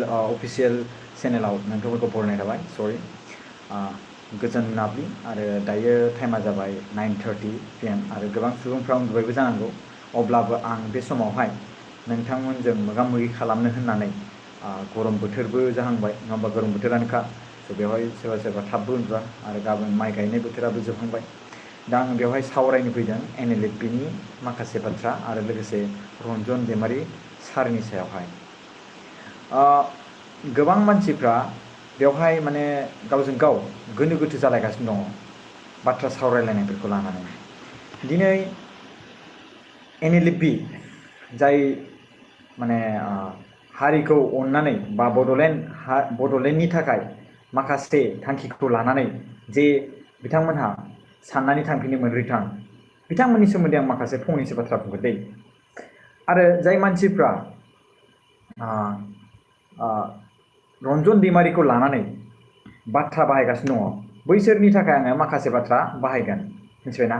Official चेनेलाव नोंथांमोनखौ बरायनाय थाबाय सरि गोजोन मोनाबिलि आरो दायो टाइमा जाबाय 9:30 PM आरो गोबां सुबुंफ्रा उन्दुबायबो जानांगौ अब्लाबो आं बे समावहाय नोंथांमोनजों मोगा मोगि खालामनो होननानै गरम बोथोरबो जाहांबाय नङा होमबा गरम बोथोरानोखा बेवहाय सोरबा सोरबा थाबबो उन्दुआ आरो गाबोन माइ गायनाय बोथोराबो जोबहांबाय दा आं बेवहाय सावरायनो फैदों NLFBनि माखासे बाथ्रा आरो लोगोसे रन्जन दैमारि सारनि सायावहाय गोबां मानसिफ्रा बेवहाय माने गावजों गाव गोनो गोथो जालायगासिनो दङ बाथ्रा सावरायलायनायफोरखौ लानानै दिनै NLFB जाय माने हारिखौ अननानै बा बड'लेण्डनि थाखाय माखासे थांखिखौ लानानै जे बिथांमोनहा साननानै थांफिनदोंमोन रिटार्न बिथांमोननि सोमोन्दै आं माखासे फंनैसो बाथ्रा बुंगोन दै आरो जाय मानसिफ्रा रन्जन दैमारिखौ लानानै बाथ्रा बाहायगासिनो दङ बैसोरनि थाखाय आङो माखासे बाथ्रा बाहायगोन मिथिबायना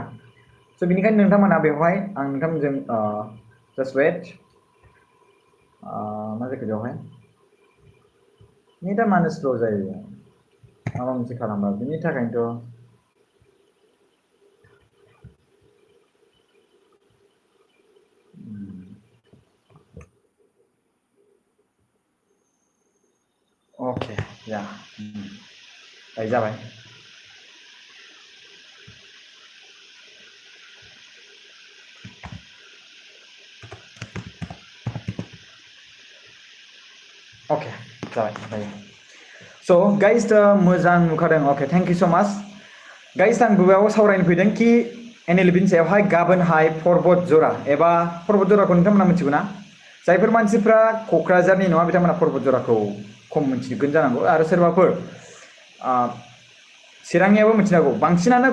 स' बेनिखायनो नोंथांमोना बेवहाय आं नोंथांमोनजों जास्ट वेट मा जाखो बेवहाय नेटआ मानो स्ल' जायो माबा मोनसे खालामबा बिनि थाखायनोथ' अके या दायो जाबाय अके जाबाय दायो स' गाइस मोजां नुखादों अके थेंक इउ स' माच गाइस आं बेयाव सावरायनो फैदों कि NLFBनि सायावहाय गाबोनहाय पर्बत जरा एबा पर्बत जराखौ नोंथांमोना मिथिगौ ना जायफोर मानसिफ्रा क'क्राझारनि नङा बिथांमोना पर्बत जराखौ खम मिथिगोन जानांगौ आरो सोरबाफोर चिरांनियाबो मिथिनांगौ बांसिनानो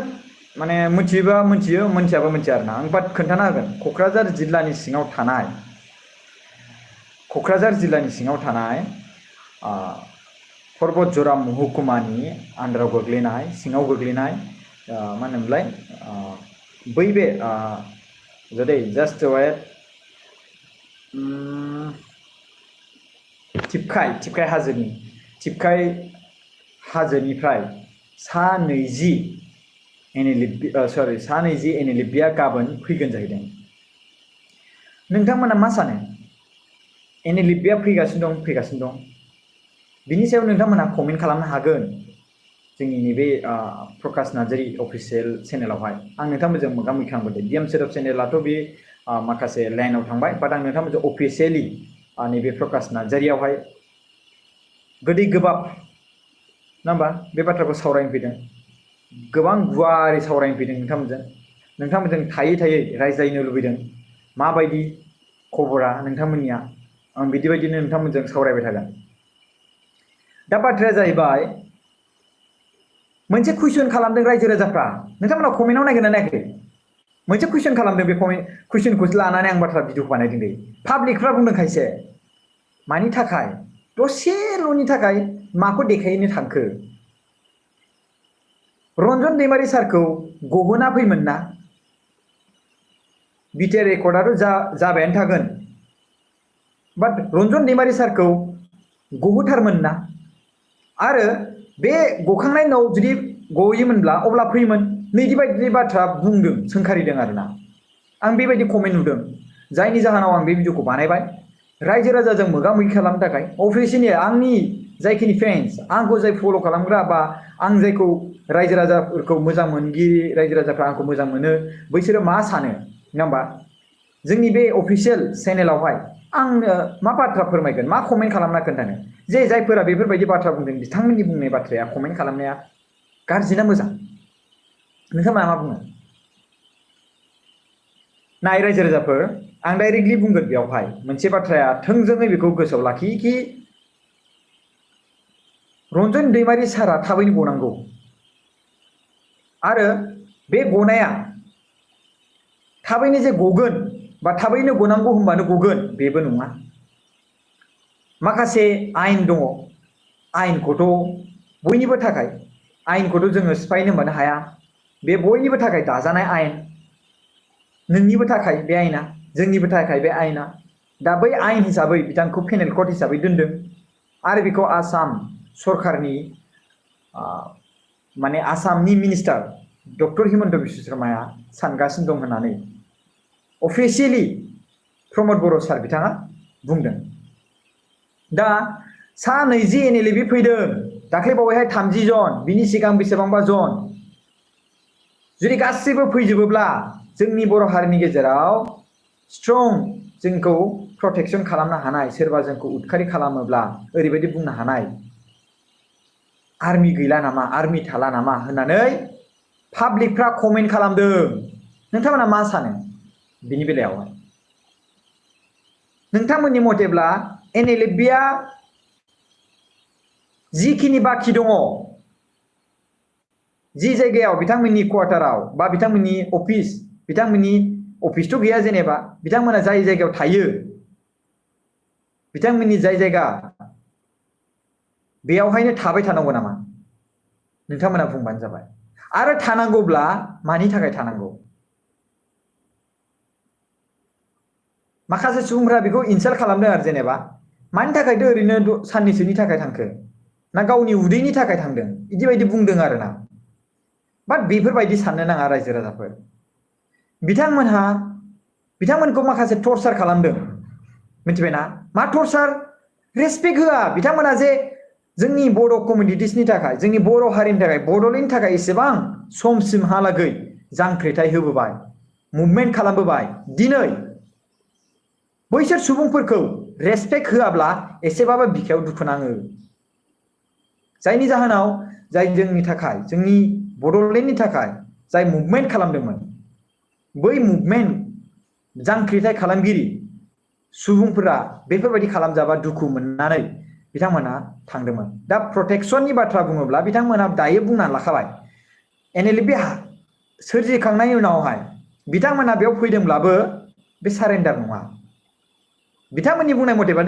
माने मिथियोबा मिथियो मिथियाबा मिथिया आरोना आं बाट खोन्थाना होगोन क'क्राझार जिल्लानि सिङाव थानाय पर्बत जरा महकुमानि आन्दाराव गोग्लैनाय सिङाव गोग्लैनाय मा होनोमोनलाय बै बे जुदि जास्ट वेट थिपखाय हाजोनिफ्राय सा 20 NLFBया गाबोन फैगोन जाहैदों नोंथांमोना मा सानो NLFBया फैगासिनो दं बिनि सायाव नोंथांमोना कमेन्ट खालामनो हागोन जोंनि नैबे प्रकाश नार्जारी अफिसियेल चेनेलावहाय आं नोंथांमोनजों मोगा मोगि खालामबोदों DM सेटअप चेनेलाथ' बे माखासे लाइनाव थांबाय बाट आं नोंथांमोनजों अफिसियेलि नैबे प्रकाश नार्जारीयावहाय गोदै गोबाब नङा होमबा बे बाथ्राखौ सावरायनो फैदों गोबां गुवारै सावरायनो फैदों नोंथांमोनजों थायै रायज्लायनो लुबैदों माबायदि खबरा नोंथांमोननिया आं बिदिबायदिनो नोंथांमोनजों सावरायबाय थागोन दा बाथ्राया जाहैबाय मोनसे कुइसन खालामदों रायजो राजाफ्रा नोंथांमोना कमेन्टआव नायगोन ना नायाखै मोनसे कुइसन खालामदों बे कुइसनखौसो लानानै आं बाथ्रा भिडिअ बानायदों दै पाब्लिकफ्रा बुंदों खायसे मानि थाखाय दसेल'नि थाखाय माखौ देखायनो थांखो रन्जन दैमारि सारखौ गहोना फैमोन ना बिटिआर रेकर्डआथ' जाबायानो थागोन बाट रन्जन दैमारि सारखौ गहोथारमोन ना आरो बे गखांनायनि उनाव जुदि गयोमोनब्ला अब्ला फैयोमोन नैदि बायदि बाथ्रा बुंदों सोंखारिदों आरोना आं बेबायदि कमेन्ट नुदों जायनि जाहोनाव आं बे भिडिअखौ बानायबाय रायजो राजाजों मोगा मोगि खालामनो थाखाय अफिसियेलि आंनि जायखिनि फेन्स आंखौ जाय फल' खालामग्रा बा आं जायखौ रायजो राजाफोरखौ मोजां मोनगिरि रायजो राजाफ्रा आंखौ मोजां मोनो बैसोरो मा सानो नङा होमबा जोंनि बे अफिसियेल चेनेलावहाय आंनो मा बाथ्रा फोरमायगोन मा कमेन्ट खालामना खोन्थानो जे जायफोरा बेफोरबायदि बाथ्रा बुंदों बिथांमोननि बुंनाय बाथ्राया कमेन्ट खालामनाया गाज्रि ना मोजां नोंथांमोना मा बुङो नाय रायजो राजाफोर आं डाइरेक्टलि बुंगोन बेयावहाय मोनसे बाथ्राया थोंजोङै बेखौ गोसोआव लाखि कि रन्जन दैमारि सारा थाबैनो गनांगौ आरो बे गनाया थाबैनो जे गगोन बा थाबैनो गनांगौ होनबानो गगोन बेबो नङा माखासे आयेन दङ आयेनखौथ' बयनिबो थाखाय आयेनखौथ' जोङो सिफायनो होनबानो हाया बे बयनिबो थाखाय दाजानाय आयेन नोंनिबो थाखाय बे आयेना जोंनिबो थाखाय बे आयेना दा बै आयेन हिसाबै बिथांखौ पेनेल कर्ट हिसाबै दोनदों आरो बेखौ आसाम सरकारनि माने आसामनि मिनिस्टार डक्टर हिमन्त बिश्व शर्माया सानगासिनो दं होननानै अफिसियेलि प्रमद बर' सार बिथाङा बुंदों। दा सा 20 NLFB फैदों दाख्लै बावैहाय 30 जन बिनि सिगां बेसेबांबा जन जुदि गासिबो फैजोबोब्ला जोंनि बर' हारिनि गेजेराव स्ट्रं जोंखौ प्रटेक्शन खालामनो हानाय सोरबा जोंखौ उदखारि खालामोब्ला ओरैबायदि बुंनो हानाय आर्मी गैला नामा आर्मी थाला नामा होननानै पाब्लिकफ्रा कमेन्ट खालामदों। नोंथांमोना मा सानो बिनि बेलायावहाय? नोंथांमोननि मथेब्ला NLFBआ जिखिनि बाखि दङ जि जायगायाव बिथांमोननि क्वार्टाराव बा बिथांमोननि बिथांमोननि अफिसथ' गैया जेनेबा बिथांमोना जाय जायगायाव थायो बिथांमोननि जाय जायगा बेयावहायनो थाबाय थानांगौ नामा? नोंथांमोना बुंबानो जाबाय। आरो थानांगौब्ला मानि थाखाय थानांगौ? माखासे सुबुंफोरा बेखौ इनसाल्ट खालामदों आरो जेनेबा मानि थाखायथ' ओरैनो साननैसोनि थाखाय थांखो ना गावनि उदैनि थाखाय थांदों बिदि बायदि बुंदों आरोना। बाट बेफोरबायदि साननो नाङा रायजो राजाफोर। बिथांमोनखौ माखासे टर्चार खालामदों मिथिबायना? मा टर्चार? रेसपेक्ट होआ बिथांमोना जे जोंनि बर' कमिउनिटिसनि थाखाय जोंनि बर' हारिनि थाखाय बड'लेण्डनि थाखाय एसेबां समसिमहालागै जांख्रिथाय होबोबाय मुभमेन्ट खालामबोबाय दिनै बैसोर सुबुंफोरखौ रेसपेक्ट होआब्ला एसेबाबो बिखायाव दुखु नाङो। जायनि जाहोनाव जाय जोंनि थाखाय जोंनि बड'लेण्डनि थाखाय जाय मुभमेन्ट खालामदोंमोन बै मुभमेन्ट जांख्रिथाय खालामगिरि सुबुंफोरा बेफोरबायदि खालामजाबा दुखु मोननानै बिथांमोना थांदोंमोन। दा प्रटेक्शननि बाथ्रा बुङोब्ला बिथांमोना दायो बुंनानै लाखाबाय NLFB सोरजिखांनायनि उनावहाय बिथांमोना बेयाव फैदोंब्लाबो बे सारेन्डार नङा। बिथांमोननि बुंनाय मथेबा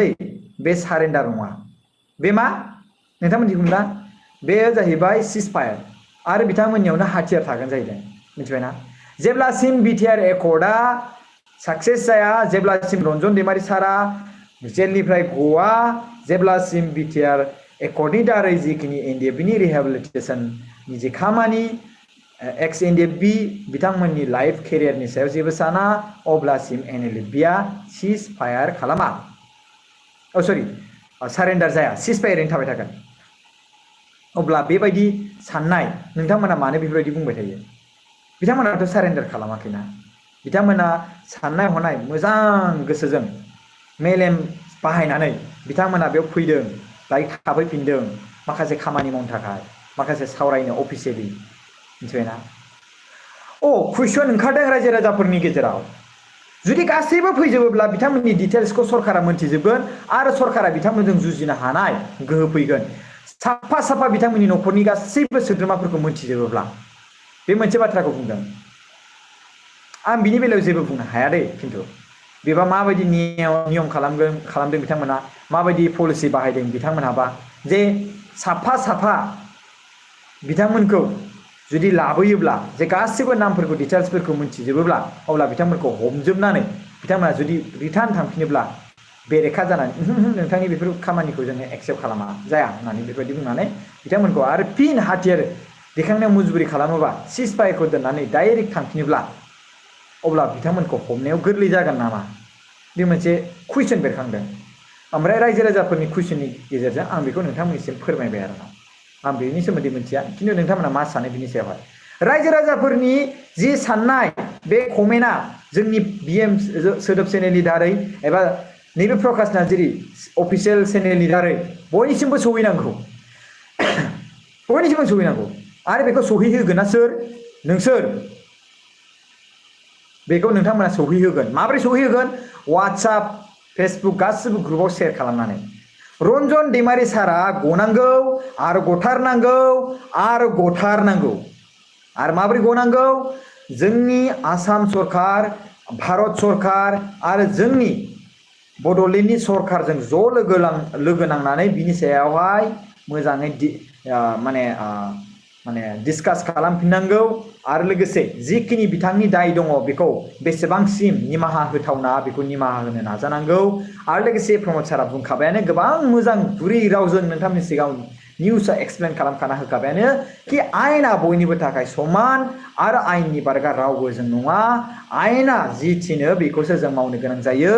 बे सारेन्डार नङा। बे मा नोंथांमोन दिहुनला बेयो जाहैबाय सिज फायार आरो बिथांमोननियावनो हाथियार थागोन जाहैदों मिथिबायना? जेब्लासिम बिटिआर एकर्डआ साक्सेस जाया जेब्लासिम रन्जन दैमारि सारा जेलनिफ्राय गवा जेब्लासिम बिटिआर एकर्डनि दारै जिखिनि NLFBनि रिहेबिलिटेसननि जि खामानि एक्स NLFB बिथांमोननि लाइफ केरियारनि सायाव जेबो साना अब्लासिम NLFBआ सिज फायार खालामा। सारेन्डार जाया सिज फायारैनो थाबाय थागोन। अब्ला बेबायदि साननाय नोंथांमोना मानो बेफोरबायदि बुंबाय थायो? बिथांमोनाथ' सारेन्डार खालामाखैना। बिथांमोना साननाय हनाय मोजां गोसोजों मेलेम बाहायनानै बिथांमोना बेयाव फैदों दायो थाफैफिनदों माखासे खामानि मावनो थाखाय माखासे सावरायनो अफिसियेलि मिथिबायना? कुइसन ओंखारदों रायजो राजाफोरनि गेजेराव जुदि गासैबो फैजोबोब्ला बिथांमोननि डिटेल्सखौ सरकारा मोनथिजोबगोन आरो सरकारा बिथांमोनजों जुजिनो हानाय गोहो फैगोन। साफा साफा बिथांमोननि न'खरनि गासैबो सोद्रोमाफोरखौ मोनथिजोबोब्ला बे मोनसे बाथ्राखौ बुंदों। आं बिनि बेलायाव जेबो बुंनो हाया दे खिन्थु बेबा माबायदि नियम खालामदों बिथांमोना माबायदि पलिसि बाहायदों बिथांमोनहाबा जे साफा बिथांमोनखौ जुदि लाबोयोब्ला जे गासिबो नामफोरखौ डिटेल्सफोरखौ मोनथिजोबोब्ला अब्ला बिथांमोनखौ हमजोबनानै बिथांमोना जुदि रिटार्न थांफिनोब्ला बेरेखा जानानै नोंथांनि बेफोर खामानिखौ जोङो एक्सेप्ट खालामा जाया होननानै बेबायदि बुंनानै बिथांमोनखौ आरो फिन हाथियार देखायनायाव मुजुरि खालामोबा सिज फायारखौ दोननानै डाइरेक्ट थांफिनोब्ला अब्ला बिथांमोनखौ हमनायाव गोरलै जागोन नामा? बे मोनसे कुइसन बेरखांदों। ओमफ्राय रायजो राजाफोरनि कुइसननि गेजेरजों आं बेखौ नोंथांमोननिसिम फोरमायबाय आरोना। आं बेनि सोमोन्दै मिथिया खिन्थु नोंथांमोना मा सानो बिनि सायावहाय? रायजो राजाफोरनि जि साननाय बे कमेन्टआ जोंनि BM सोदोब चेनेलनि दारै एबा नैबे प्रकाश नार्जारी अफिसियेल चेनेलनि दारै बयनिसिमबो सहैनांगौ। बयनिसिमबो सहैनांगौ आरो बेखौ सहैहोगोन ना सोर? नोंसोर। बेखौ नोंथांमोना सहैहोगोन। माबोरै सहैहोगोन? वाट्सएप फेसबुक गासिबो ग्रुपाव शेयार खालामनानै रन्जन दैमारि सारा गनांगौ आरो गथारनांगौ आरो गथारनांगौ। आरो माबोरै गनांगौ? जोंनि आसाम सरकार भारत सरकार आरो जोंनि बड'लेण्डनि सरकारजों ज' लोगो नांनानै बिनि सायावहाय मोजाङै माने डिसकास खालामफिननांगौ आरो लोगोसे जिखिनि बिथांनि दाय दङ बेखौ बेसेबांसिम निमाहा होथावना बेखौ निमाहा होनो नाजानांगौ आरो लोगोसे प्रमद सारा बुंखाबायानो गोबां मोजां गुरै रावजों नोंथांनि सिगाङाव निउसआ एक्सप्लेन खालामखाना होखाबायानो कि आयेना बयनिबो थाखाय समान आरो आयेननि बारगा रावबो जों नङा आयेना जि थिनो बेखौसो जों मावनो गोनां जायो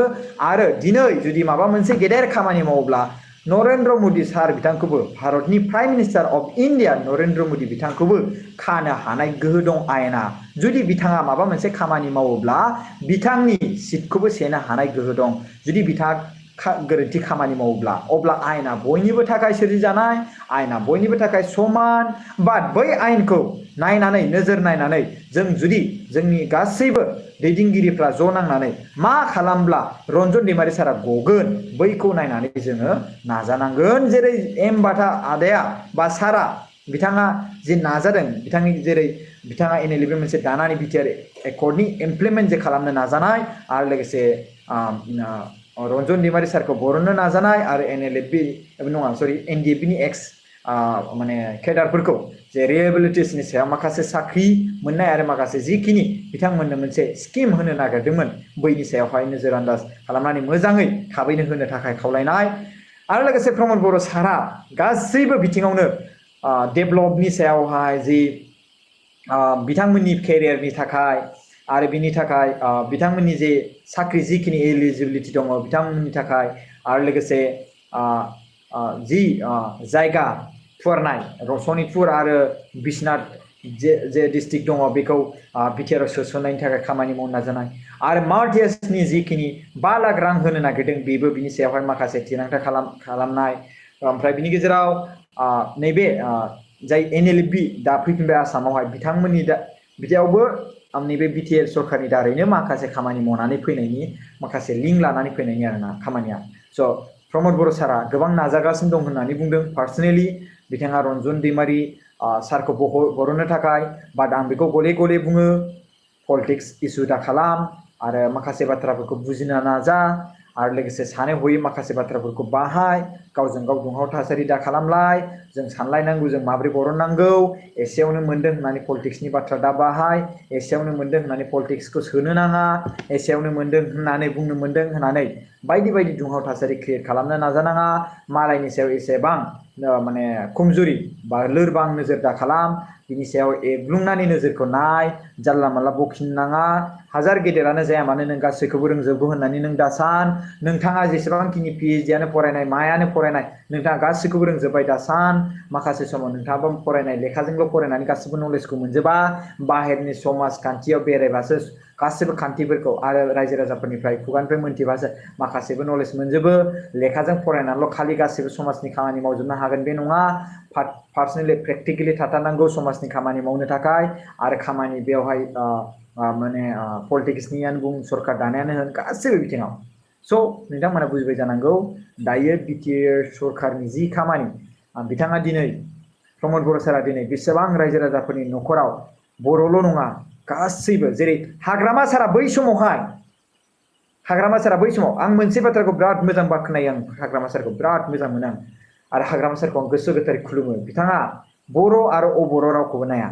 आरो दिनै जुदि माबा मोनसे गेदेर खामानि मावोब्ला नरेन्द्र मोदी सार बिथांखौबो भारतनि prime minister of India Narendra Modi बिथांखौबो खानो हानाय गोहो दं आयेना जुदि बिथाङा माबा मोनसे खामानि मावोब्ला बिथांनि सिटखौबो सेनो हानाय गोहो दं जुदि बिथाङा गोरोन्थि खामानि मावोब्ला अब्ला आयेना बयनिबो थाखाय सोरजिजानाय आयेना बयनिबो थाखाय समान बाट बै आयेनखौ नायनानै नोजोर नायनानै जों जुदि जोंनि गासैबो दैदेनगिरिफ्रा ज' नांनानै मा खालामब्ला रन्जन दैमारि सारा गगोन बैखौ नायनानै जोङो नाजानांगोन जेरै एम बाथा आदाया बा सारा बिथाङा जे नाजादों बिथांनि जेरै बिथाङा NLFB मोनसे दानानै बिटिआर एकर्डनि इमप्लिमेन्ट जे खालामनो नाजानाय आरो लोगोसे रन्जन दैमारि सारखौ बरननो नाजानाय आरो NLFB नङा सरि NDFB नि एक्स माने केडारफोरखौ जे रिहेबिलिटेसननि सायाव माखासे साख्रि मोननाय आरो माखासे जिखिनि बिथांमोननो मोनसे स्किम होनो नागिरदोंमोन बैनि सायावहाय नोजोर आन्दाज खालामनानै मोजाङै थाबैनो होनो थाखाय खावलायनाय आरो लोगोसे प्रमद बर' सारा गासैबो बिथिङावनो डेभेलपनि सायावहाय जि बिथांमोननि केरियारनि थाखाय आरो बिनि थाखाय बिथांमोननि जे साख्रि जिखिनि एलिजिबिलिटि दङ बिथांमोननि थाखाय आरो लोगोसे जि जायगा फुवारनाय सनितपुर आरो बिश्वनाथ जे डिस्ट्रिक्ट दङ बेखौ बिटिआर आव सोसननायनि थाखाय खामानि मावनो नाजानाय आरो मार्टियासनि जिखिनि 5 लाख रां होनो नागिरदों बेबो बिनि सायावहाय माखासे थिरांथा खालामनाय ओमफ्राय बिनि गेजेराव नैबे जाय NLFB दा फैफिनबाय आसामावहाय बिथांमोननि बिदियावबो नैबे बिटिआर सरकारनि दारैनो माखासे खामानि मावनानै फैनायनि माखासे लिंक लानानै फैनायनि आरोना खामानिया स' प्रमद बर' सारा गोबां नाजागासिनो दं होननानै बुंदों पार्सनेलि बिथाङा रन्जन दैमारि सारखौ बरननो थाखाय बाट आं बेखौ गले गले बुङो पलिटिक्स इसु दा खालाम आरो माखासे बाथ्राफोरखौ बुजिनो नाजा आरो लोगोसे सानै हयै माखासे बाथ्राफोरखौ बाहाय गावजों गाव दुंहाव थासारि दा खालामलाय जों सानलायनांगौ जों माबोरै बरननांगौ एसेयावनो मोनदों होननानै पलिटिक्सनि बाथ्रा दा बाहाय एसेयावनो मोनदों होननानै पलिटिक्सखौ सोनो नाङा एसेयावनो मोनदों होननानै बुंनो मोनदों होननानै बायदि बायदि दुंहाव थासारि क्रिएट खालामनो नाजानाङा मालायनि सायाव एसेबां माने खमजुरि बा लोरबां नोजोर दा खालाम बिनि सायाव एग्लुंनानै नोजोरखौ नाय जानला मानला बखिनो नाङा हाजार गेदेरानो जाया मानो नों गासैखौबो रोंजोबगौ होननानै नों दा सान नोंथाङा जेसेबांखिनि PhD आनो फरायनाय मायानो फरायनाय नोंथाङा गासैखौबो रोंजोबबाय दा सान माखासे समाव नोंथाङाबो फरायनाय लेखाजोंल' फरायनानै गासैबो नलेजखौ मोनजोबा बाहेरनि समाजखान्थियाव बेरायबासो गासैबो खान्थिफोरखौ आरो रायजो राजाफोरनिफ्राय खुगानिफ्राय मोनथिबासो माखासेबो नलेज मोनजोबो लेखाजों फरायनानैल' खालि गासैबो समाजनि खामानि मावजोबनो हागोन बे नङा पार्सनेलि प्रेक्टिकेलि थाथारनांगौ समाजनि खामानि मावनो थाखाय आरो खामानि बेवहाय माने पलिटिक्सनियानो बुं सरकार दानायानो होन गासैबो बिथिङाव स' नोंथांमोना बुजिबाय जानांगौ दायो बिटिआर सरकारनि जि खामानि बिथाङा दिनै प्रमद बर' सारा दिनै बेसेबां रायजो राजाफोरनि न'खराव बर'ल' नङा गासैबो जेरै हाग्रामा सारा बै समावहाय हाग्रामा सारा बै समाव आं मोनसे बाथ्राखौ बिराद मोजां बाख्नायो आं हाग्रामा सारखौ बिराद मोजां मोनो आं आरो हाग्रामा सारखौ आं गोसो गोथारै खुलुमो बिथाङा बर' आरो अबर' रावखौबो नाया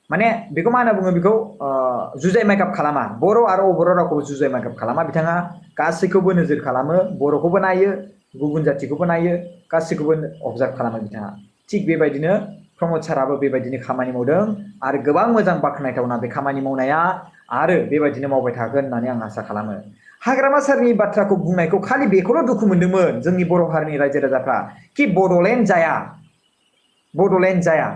माने बेखौ मा होनना बुङो बेखौ जुजाय मेकआप खालामा बर' आरो अबर' रावखौबो जुजाय मेकआप खालामा बिथाङा गासैखौबो नोजोर खालामो बर'खौबो नायो गुबुन जाथिखौबो नायो गासैखौबो अबजार्भ खालामो बिथाङा थिग बेबायदिनो प्रमद साराबो बेबायदिनो खामानि मावदों आरो गोबां मोजां बाख्नायथावना बे खामानि मावनाया आरो बेबायदिनो मावबाय थागोन होननानै आं आसा खालामो हाग्रामा सारनि बाथ्राखौ बुंनायखौ खालि बेखौल' दुखु मोनदोंमोन जोंनि बर' हारिनि रायजो राजाफ्रा कि बड'लेण्ड जाया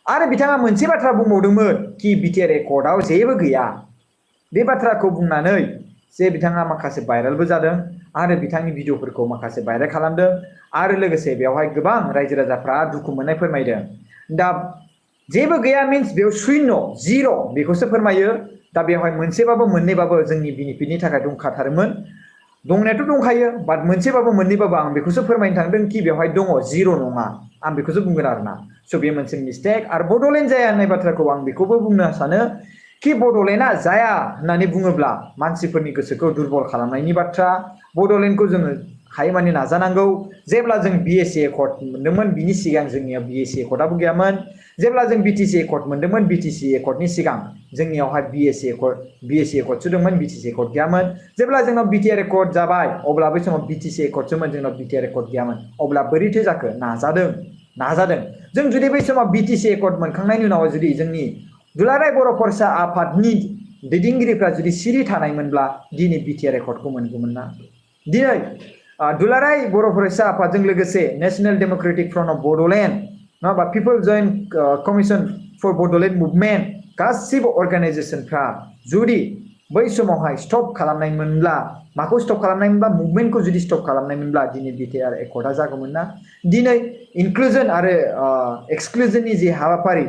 आरो बिथाङा मोनसे बाथ्रा बुंबावदोंमोन कि बिटिआर एकर्डआव जेबो गैया बे बाथ्राखौ बुंनानै जे बिथाङा माखासे भाइरेलबो जादों आरो बिथांनि भिडिअफोरखौ माखासे भाइरेल खालामदों आरो लोगोसे बेवहाय गोबां रायजो राजाफ्रा दुखु मोननाय फोरमायदों दा जेबो गैया मिन्स बेयाव शून्य जिर' बेखौसो फोरमायो दा बेवहाय मोनसेबाबो मोननैबाबो जोंनि बेनिफिटनि थाखाय दंखाथारोमोन दंनायाथ' दंखायो बाट मोनसेबाबो मोननैबाबो आं बेखौसो फोरमायनो थांदों कि बेवहाय दङ जिर' नङा आं बेखौसो बुंगोन आरोना स' बे मोनसे मिस्टेक आरो बड'लेण्ड जाया होननाय बाथ्राखौ आं बेखौबो बुंनो सानो कि बड'लेण्डआ जाया होननानै बुङोब्ला मानसिफोरनि गोसोखौ दुरबल खालामनायनि बाथ्रा बड'लेण्डखौ जोङो हायोमानि नाजानांगौ जेब्ला जों बिएसि एकर्ड मोनदोंमोन बिनि सिगां जोंनियाव बिएसि एकर्डआबो गैयामोन जेब्ला जों बिटिसि एकर्ड मोनदोंमोन बिटिसि एकर्डनि सिगां जोंनियावहाय बिएसि एकर्डसो दंमोन बिटिसि एकर्ड गैयामोन जेब्ला जोंनाव बिटिआर एकर्ड जाबाय अब्ला बै समाव बिटिसि एकर्डसोमोन जोंनाव बिटिआर एकर्ड गैयामोन अब्ला बोरैथो जाखो नाजादों जों जुदि बै समाव बिटिसि एकर्ड मोनखांनायनि उनाव जुदि जोंनि दुलाराय बर' फरायसा आफादनि दैदेनगिरिफ्रा जुदि सिरि थानायमोनब्ला दिनै बिटिआर एकर्डखौ मोनगौमोन ना दिनै दुलाराय बर' फरायसा आफादजों लोगोसे national democratic front of Bodoland नङा होमबा people joint commission for Bodoland movement गासिबो अर्गानाइजेसनफ्रा जुदि बै समावहाय स्टप खालामनायमोनब्ला माखौ स्टप खालामनायमोनब्ला मुभमेन्टखौ जुदि स्टप खालामनायमोनब्ला दिनै बिटिआर एकर्डआ जागौमोन ना दिनै इनक्लुजन आरो एक्सक्लुजननि जे हाबाफारि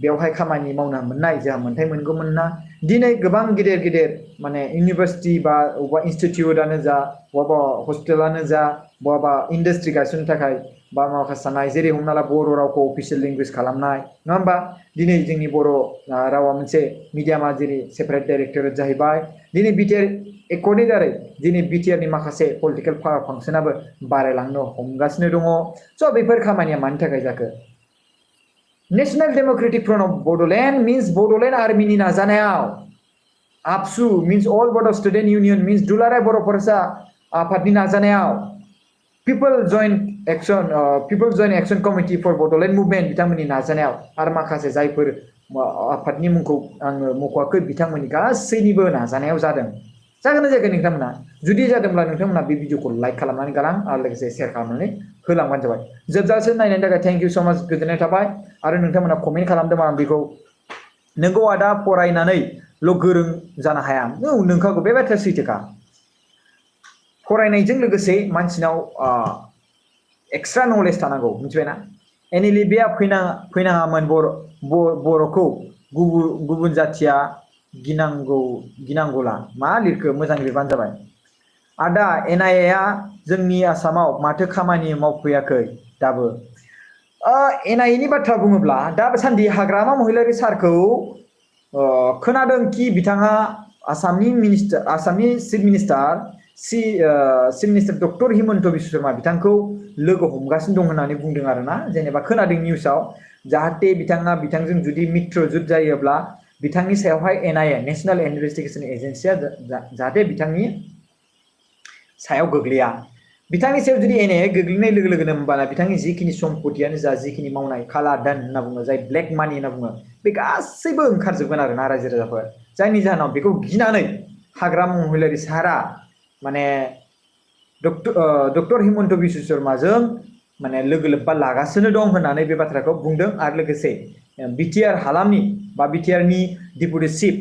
बेवहाय खामानि मावनो मोननाय जोंहा मोन्थाय मोनगौमोन ना दिनै गोबां गेदेर माने इउनिभार्सिटि बा अबेबा इनस्टिटिउटआनो जा बहाबा हस्पिटालानो जा बहाबा इन्डास्ट्रि गायसननो थाखाय बा माखासे साननाय जेरै हमना ला बर' रावखौ अफिसियेल लेंगुवेज खालामनाय नङा होमबा दिनै जोंनि बर' रावा मोनसे मिडियामा जेरै सेपारेट डाइरेक्टरेट जाहैबाय दिनै बिटिआर एकर्डनि दारै दिनै बिटिआरनि माखासे पलिटिकेल पावार फांसनाबो बारायलांनो हमगासिनो दङ स' बेफोर खामानिया मानि थाखाय जाखो national democratic front of Bodoland means Bodoland आर्मिनि नाजानायाव आबसु मिन्स अल बड' स्टुडेन्ट इउनियन मिन्स दुलाराय बर' फरायसा आफादनि नाजानायाव people joint action committee for Bodoland movement बिथांमोननि नाजानायाव आरो माखासे जायफोर आफादनि मुंखौ आङो मख'वाखै बिथांमोननि गासैनिबो नाजानायाव जागोन ना जायाखै नोंथांमोना जुदि जादोंब्ला नोंथांमोना बे भिडिअखौ लाइक खालामनानै गालां आरो लोगोसे शेयार खालामनानै होलांबानो जाबाय जोबजासिम नायनायनि थाखाय थेंक इउ स' माच गोजोननाय थाबाय आरो नोंथांमोना कमेन्ट खालामदों आं बेखौ नोंगौ आदा फरायनानैल' गोरों जानो हाया नोंखागौ बे बाथ्राया सैथोखा फरायनायजों लोगोसे मानसिनाव एक्सट्रा नलेज थानांगौ मिथिबायना NLFBआ फैनाङामोन बर'खौ गुबुन जाथिया गिनांगौला मा लिरखो मोजां लिरबानो जाबाय आदा NIAआ जोंनि आसामाव माथो खामानि मावफैयाखै दाबो NIAनि बाथ्रा बुङोब्ला दासान्दि हाग्रामा महिलारि सारखौ खोनादों कि बिथाङा आसामनि chief minister doctor Himanta Biswa Sharma बिथांखौ लोगो हमगासिनो दं होननानै बुंदों आरोना जेनेबा खोनादों निउसाव जाहाथे बिथांजों जुदि मित्रजुद जायोब्ला बिथांनि सायावहाय NIA नेशनेल इनभेस्टिगेशन एजेन्सिया जाहाथे बिथांनि सायाव गोग्लैया बिथांनि सायाव जुदि NIA गोग्लैनाय लोगो लोगोनो होमबाना बिथांनि जिखिनि सम्पतियानो जा जिखिनि मावनाय काला धोन होनना बुङो जाय ब्लेक मानि होनना बुङो बे गासैबो ओंखारजोबगोन आरोना रायजो राजाफोर जायनि जाहोनाव बेखौ गिनानै हाग्रामा महिलारि सारा माने डक्टर हिमन्त बिश्व शर्माजों माने लोगो लोब्बा लागासिनो दं होननानै बे बाथ्राखौ बुंदों आरो लोगोसे बिटिआर हालामनि बा बिटिआरनि डिपुटि चिफ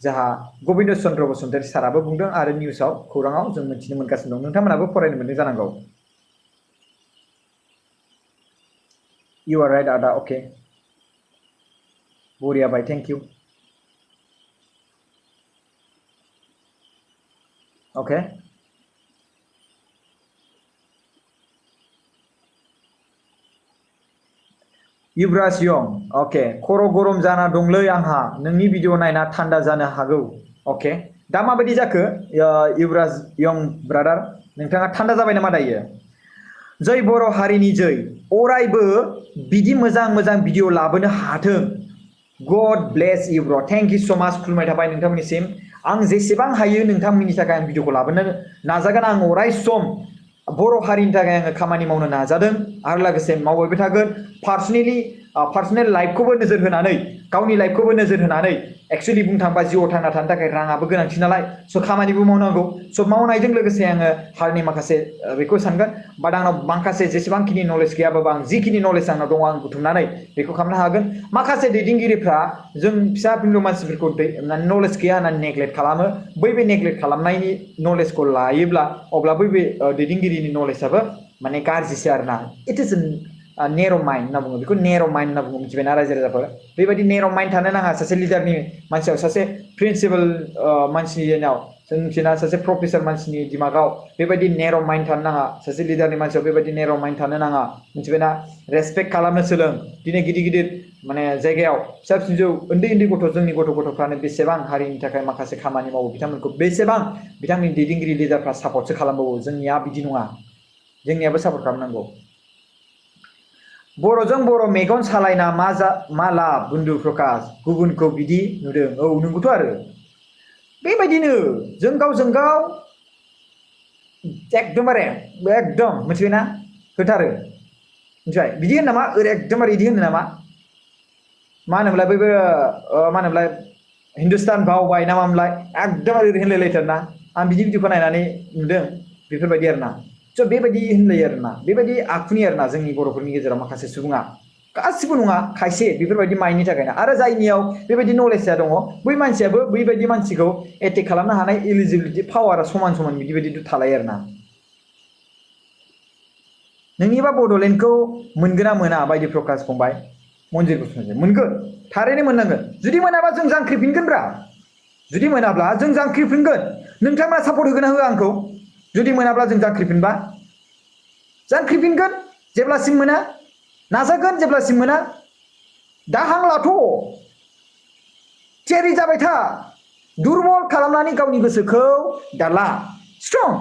जाहा गबिन्द चन्द्र बसुमतारी साराबो बुंदों आरो निउसाव खौराङाव जों मिथिनो मोनगासिनो दं नोंथांमोनाबो फरायनो मोनदों जानांगौ You are right, Ada. Okay. Boria bhai, thank you. Okay. Yuvraj Yong. Okay. खर' गरम जाना दंलै आंहा नोंनि भिडिअ नायना थान्दा जानो हागौ. Okay. दा माबायदि जाखो युवराज यं ब्रादार नोंथाङा थान्दा जाबाय नामा दायो जय बर' हारिनि जय अरायबो बिदि मोजां भिडिअ लाबोनो हाथों गड ब्लेस इउ ब्र थेंक इउ स' माच खुलुमनाय थाबाय नोंथांमोननिसिम आं जेसेबां हायो नोंथांमोननि थाखाय आं भिडिअखौ लाबोनो नाजागोन आं अराय सम बर' हारिनि थाखाय आङो खामानि मावनो नाजादों आरो लोगोसे मावबायबो थागोन पार्सनेल लाइफखौबो नोजोर होनानै गावनि लाइफखौबो नोजोर होनानै एक्चुअली बुंनो थाङोबा जिउआव थांना थानो थाखाय राङाबो गोनांथि नालाय स' खामानिबो मावनांगौ स' मावनायजों लोगोसे आङो हारिनि माखासे बेखौ सानगोन बाट आंनाव माखासे जेसेबांखिनि नलेज गैयाबाबो आं जिखिनि नलेज आंनाव दङ आं बुथुमनानै बेखौ खालामनो हागोन माखासे दैदेनगिरिफ्रा जों फिसा फिनलु मानसिफोरखौ नलेज गैया होननानै नेग्लेक्ट खालामो बै नेग्लेक्ट खालामनायनि नलेजखौ लायोब्ला अब्ला बै दैदेनगिरिनि नलेजआबो माने गाज्रिसो आरोना इट इज नेर' माइन्ड होनना बुङो बेखौ नेर' माइन्ड होनना बुङो मिथिबायना रायजो राजाफोर बेबायदि नेर' माइन्ड थानो नाङा सासे लिडारनि मानसियाव सासे प्रिन्सिपाल मानसिनाव जों मिथिना सासे प्रफेसर मानसिनि दिमागाव बेबायदि नेर' माइन्ड थानो नाङा सासे लिडारनि मानसियाव बेबायदि नेर' माइन्ड थानो नाङा मिथिबायना रेसपेक्ट खालामनो सोलों दिनै गिदिर माने जायगायाव फिसा फिसौ उन्दै उन्दै गथ' जोंनि गथ'फ्रानो बेसेबां हारिनि थाखाय माखासे खामानि मावो बिथांमोनखौ बेसेबां बिथांनि दैदेनगिरि लिडारफ्रा सापर्टसो खालामबावो जोंनिया बिदि नङा जोंनियाबो सापर्ट खालामनांगौ बर'जों बर' मेगन सालायना मा लाब बुन्दु प्रकाश गुबुनखौ बिदि नुदों औ नंगौथ' आरो बेबायदिनो जों गावजों गाव एकदमबारे एकदम मिथिबायना होथारो मिथिबाय बिदि होन नामा एकदमबारे बिदि होनो नामा मा होनोमोनलाय बैबो मा होनोमोनलाय हिन्दुस्तान बावबाय ना मामोनलाय एकदमबारे ओरै होनलायलायथारना आं बिदिखौ नायनानै नुदों बेफोरबायदि आरोना स' बेबायदि होनलायो आरोना बेबायदि आखुनि आरोना जोंनि बर'फोरनि गेजेराव माखासे सुबुङा गासिबो नङा खायसे बेफोरबायदि माइन्डनि थाखायना आरो जायनियाव बेबायदि नलेजआ दङ बै मानसियाबो बैबायदि मानसिखौ एटेक खालामनो हानाय एलिजिबिलिटि पावारा समान समान बिदि थालायो आरोना नोंनिबा बड'लेण्डखौ मोनगोन ना मोना बायदि प्रकाश फंबाय मन्जिर बसुमतारी मोनगोन थारैनो मोननांगोन जुदि मोनाबा जों जांख्रिफिनगोनब्रा जुदि मोनाब्ला जों जांख्रिफिनगोन नोंथांमोना सापर्ट होगोन ना होआ आंखौ जुदि मोनाब्ला जों जांख्रिफिनबा जांख्रिफिनगोन जेब्लासिम मोना नाजागोन जेब्लासिम मोना दा हां लाथ' थियारि जाबाय था दुरबल खालामनानै गावनि गोसोखौ दाला स्ट्रं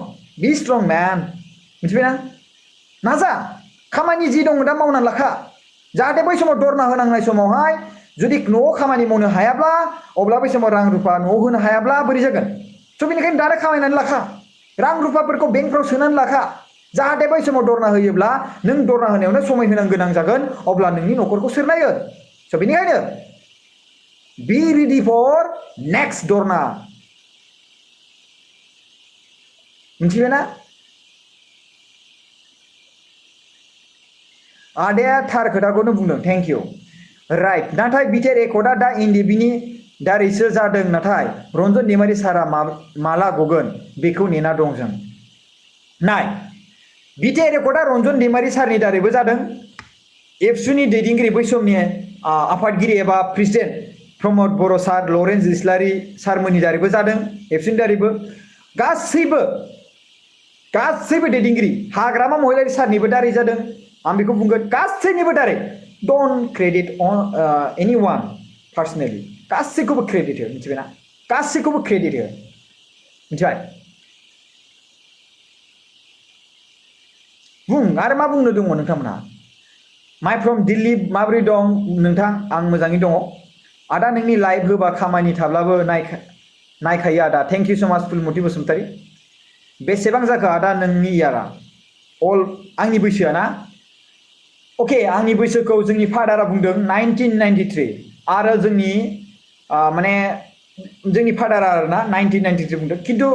बि स्ट्रं मैन मिथिबायना नाजा खामानि जि दं दा मावना लाखा जाहाथे बै समाव दरना होनांनाय समावहाय जुदि न'आव खामानि मावनो हायाब्ला अब्ला बै समाव रां रुफा न'आव होनो हायाब्ला बोरै जागोन स' बेनिखायनो दानो खामायनानै लाखा रां रुफाफोरखौ बेंकफ्राव सोनानै लाखा जाहाथे बै समाव दरना होयोब्ला नों दरना होनायावनो समाय होनो गोनां जागोन अब्ला नोंनि न'खरखौ सोर नायो स' बेनिखायनो बी रेडी फर नेक्स्ट दरना मिथिबायना आदाया थार खोथाखौनो बुंदों थेंक इउ राइट नाथाय बिटिआर एकर्डआ दा एनडिएफबिनि दारैसो जादों नाथाय रन्जन दैमारि सारा माला गगोन बेखौ नेना दं जों नाय बिटिआर एकर्डआ रन्जन दैमारि सारनि दारैबो जादों एबसुनि दैदेनगिरि बै समनि आफादगिरि एबा प्रेसिडेन्ट प्रमद बर' सार लरेन्स इस्लारि सारमोननि दारैबो जादों एबसुनि दारैबो गासैबो दैदेनगिरि हाग्रामा महिलारि सारनिबो दारै जादों आं बेखौ बुंगोन गासैनिबो दारै डोंट क्रेडिट एनीवन पार्सनेलि गासैखौबो क्रेडिट हो मिथिबायना गासैखौबो क्रेडिट हो मिथिबाय बुं आरो मा बुंनो दङ नोंथांमोनहा माइ फ्रम दिल्ली माबोरै दं नोंथां आं मोजाङै दङ आदा नोंनि लाइभ होबा खामानि थाब्लाबो नायखायो आदा थेंक इउ सो माच फुलमति बसुमतारी बेसेबां जाखो आदा नोंनि इयारा अल आंनि बैसोआ ना अके आंनि बैसोखौ जोंनि फादारा बुंदों 1993 आरो जोंनि माने जोंनि फादारा आरोना 1993 बुंदों किन्तु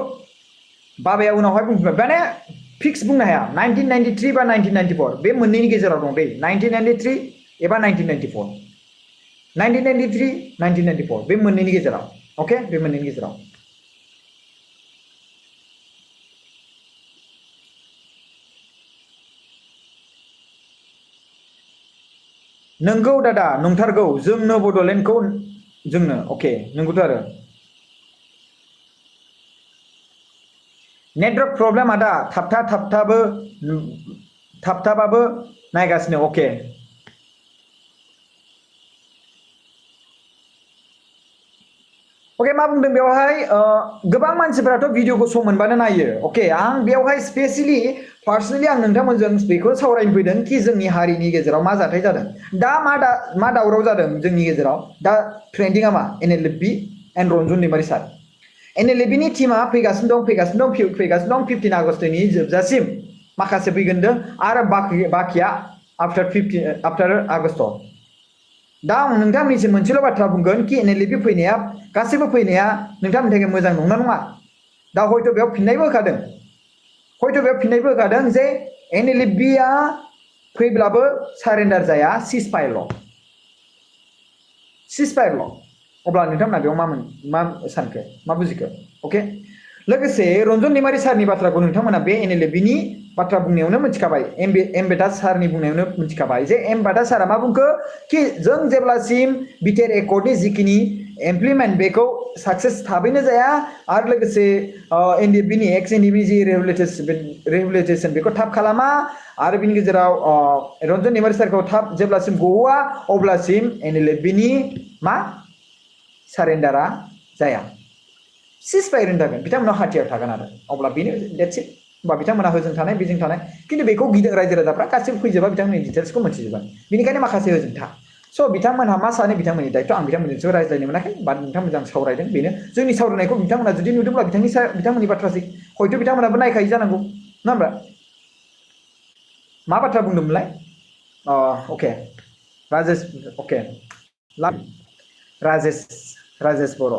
बाबाया उनावहाय बुंबाय माने फिक्स बुंनो हाया 1993 बा 1994 बे मोननैनि गेजेराव दं दै 1993 एबा 1994 1993 1994 बे मोननैनि गेजेराव अके बे मोननैनि गेजेराव नंगौ दादा नंथारगौ जोंनो बड'लेण्डखौ जोंनो अके नंगौथ' आरो नेटवर्क प्रब्लेम आदा थाबथाबाबो नायगासिनो अके मा बुंदों बेवहाय गोबां मानसिफोराथ' भिडिअखौ सम मोनबानो नायो अके आं बेवहाय स्पेसियली पार्सनेलि आं नोंथांमोनजों बेखौ सावरायनो फैदों कि जोंनि हारिनि गेजेराव मा जाथाय जादों दा मा दावराव जादों जोंनि गेजेराव दा ट्रेन्डिंआ मा NLFB and Ranjan Daimary sir NLFB नि टीमा फैगासिनो दं 15 आगस्टनि जोबजासिम माखासे फैगोनदों आरो बाखिया आफ्टार आगस्ट दा आं नोंथांमोननिसिम मोनसेल' बाथ्रा बुंगोन कि NLFB फैनाया गासैबो फैनाया नोंथांमोननि थाखाय मोजां नंना नङा दा हयथ' बेयाव फिननायबो होखादों जे NLFBआ फैब्लाबो सारेन्डार जाया सिजफायारल' अब्ला नोंथांमोना बेयाव मा सानखो मा बुजिखो अके लोगोसे रन्जन दैमारि सारनि बाथ्राखौ नोंथांमोना बे NLFB नि बाथ्रा बुंनायावनो मिथिखाबाय एमबेदा सारनि बुंनायावनो मिथिखाबाय जे एमबेदा सारा मा बुंखो कि जों जेब्लासिम बिटिआर एकर्डनि जिखिनि इमप्लिमेन्ट बेखौ सक्सेस थाबैनो जाया आरो लोगोसे NLFB नि एक्स NLFB जि रेगुलेटेशन बेखौ थाब खालामा आरो बिनि गेजेराव रन्जन दैमारि सारखौ थाब जेब्लासिम गहोआ अब्लासिम NLFB नि मा सारेन्डारा जाया सिज फायार थागोन बिथांमोना हाथियार थागोन आरो अब्ला बेनो डेट्स इट होमबा बिथांमोना होजों थानाय बेजों थानाय खिन्थु बेखौ गिदिं रायजो राजाफ्रा गासिबो फैजोबा बिथांमोननि डिटेल्सखौ मोनथिजोबा बेनिखायनो माखासे होजों था स' बिथांमोनहा मा सानो बिथांमोननि दायथ' आं बिथांमोनजोंसो रायज्लायनो मोनाखै बा बिथांमोनजों सावरायदों बेनो जोंनि सावरायनायखौ बिथांमोना जुदि नुदोंब्ला बिथांमोननि बाथ्रासै हयथ' बिथांमोनाबो नायखायो जानांगौ नङा होमबा मा बाथ्रा बुंदोंमोनलाय अके राजेश अके राजेश बर'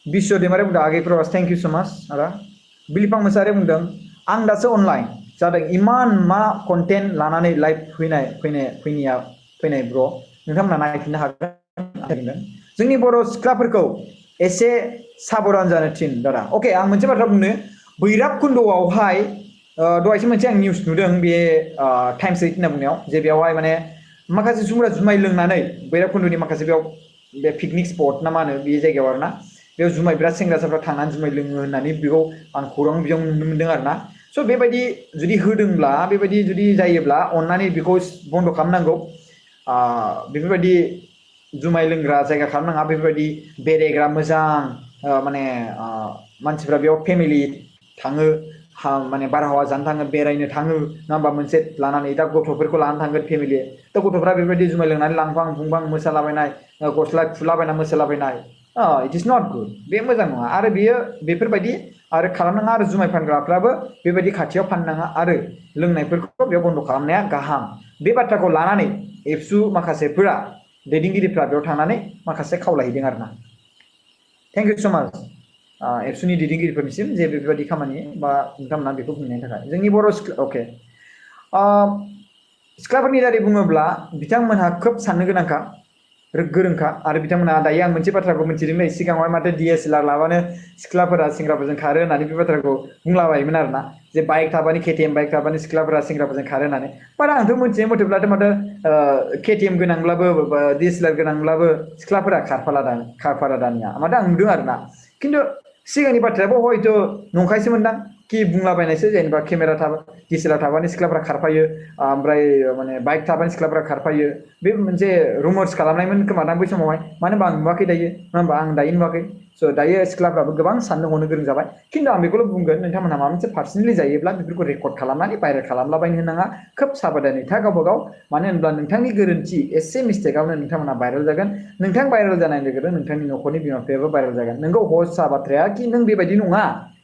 बिश्व दैमारि बुंदों आगे प्रभास थेंक इउ सो माच आदा बिलिफां मोसाहारि बुंदों आं दासो अनलाइन जादों इमान मा कन्टेन्ट लानानै लाइभ फैनाय ब्र नोंथांमोना नायफिननो हागोन जोंनि बर' सिख्लाफोरखौ एसे साबधान जानो थिन दादा अके आं मोनसे बाथ्रा बुंनो बैराब कुन्द'आवहाय दहायसो मोनसे आं निउस नुदों बे टाइम्स 8 होनना बुंनायाव जे बेयावहाय माने माखासे जुमाय लोंनानै बैराब कुन्द'नि माखासे बेयाव बे पिकनिक स्पट ना मा होनो बे जायगायाव आरोना बेयाव जुमाय बिराद सेंग्रासाफ्रा थांनानै जुमाय लोङो होननानै बेखौ आं खौरां बियाव नुनो मोनदों आरोना स' बेबायदि जुदि होदोंब्ला बेबायदि जुदि जायोब्ला अननानै बेखौ बन्द' खालामनांगौ बेफोरबायदि जुमाय लोंग्रा जायगा खालामनाङा बेफोरबायदि बेरायग्रा मोजां माने मानसिफ्रा बेयाव फेमिलि थाङो माने बारहावा जानो थाङो बेरायनो थाङो नङा होमबा मोनसे लानानै दा गथ'फोरखौ लानानै थांगोन फेमिलि दा गथ'फ्रा बेबायदि जुमाय लोंनानै लांफां फुंफां मोसालाबायनाय गस्ला खुलाबायना मोसालाबायनाय इट इज नट गुड बे मोजां नङा आरो बियो बेफोरबायदि आरो खालामनाङा आरो जुमाय फानग्राफ्राबो बेबायदि खाथियाव फाननाङा आरो लोंनायफोरखौ बेयाव बन्द' खालामनाया गाहाम बे बाथ्राखौ लानानै एबसु माखासेफोरा दैदेनगिरिफ्रा बेयाव थांनानै माखासे खावलायहैदों आरोना थेंक इउ स' माच एबसुनि दैदेनगिरिफोरनिसिम जे बेबायदि खामानि बा नोंथांमोना बेखौ बुंनायनि थाखाय जोंनि बर' अके सिख्लाफोरनि दारै बुङोब्ला बिथांमोनहा खोब साननो गोनांखा गोरोंखा आरो बिथांमोना दायो आं मोनसे बाथ्राखौ मिथिदों नै सिगाङावहाय माथो DSLR लाबानो सिख्लाफोरा सेंग्राफोरजों खारो होननानै बे बाथ्राखौ बुंलाबायोमोन आरोना जे बाइक थाबानो KTM बाइक थाबानो सिख्लाफोरा सेंग्राफोरजों खारो होननानै बाट आंथ' मोनथिनाय मथेब्लाथ' माथो KTM गोनांब्लाबो DSLR गोनांब्लाबो सिख्लाफोरा खारफाला दानिया माथो आं नुदों आरोना खिन्थु सिगांनि बाथ्रायाबो हयथ' नंखायसो मोनदां कि बुंलाबायनायसो जेनेबा केमेरा थाबा DSLR थाबानो सिख्लाफ्रा खारफायो ओमफ्राय माने बाइक थाबानो सिख्लाफ्रा खारफायो बे मोनसे रुमार्स खालामनायमोन खोमादां बै समावहाय मानो होनबा आं नुवाखै दायो नङा होमबा आं दायो नुवाखै स' दायो सिख्लाफ्राबो गोबां साननो हनो गोरों जाबाय खिन्थु आं बेखौल' बुंगोन नोंथांमोनहा माबा मोनसे पार्सनेलि जायोब्ला बेफोरखौ रेकर्ड खालामनानै भाइरेल खालामलाबायनो होनाङा खोब साबधानै था गावबा गाव मानो होनब्ला नोंथांनि गोरोन्थि एसे मिस्टेकआवनो नोंथांमोना भाइरेल जागोन नोंथां भाइरेल जानाय लोगो लोगो नोंथांनि न'खरनि बिमा बिफायाबो भाइरेल जागोन नोंगौ हरसा बाथ्राया कि नों बेबायदि नङा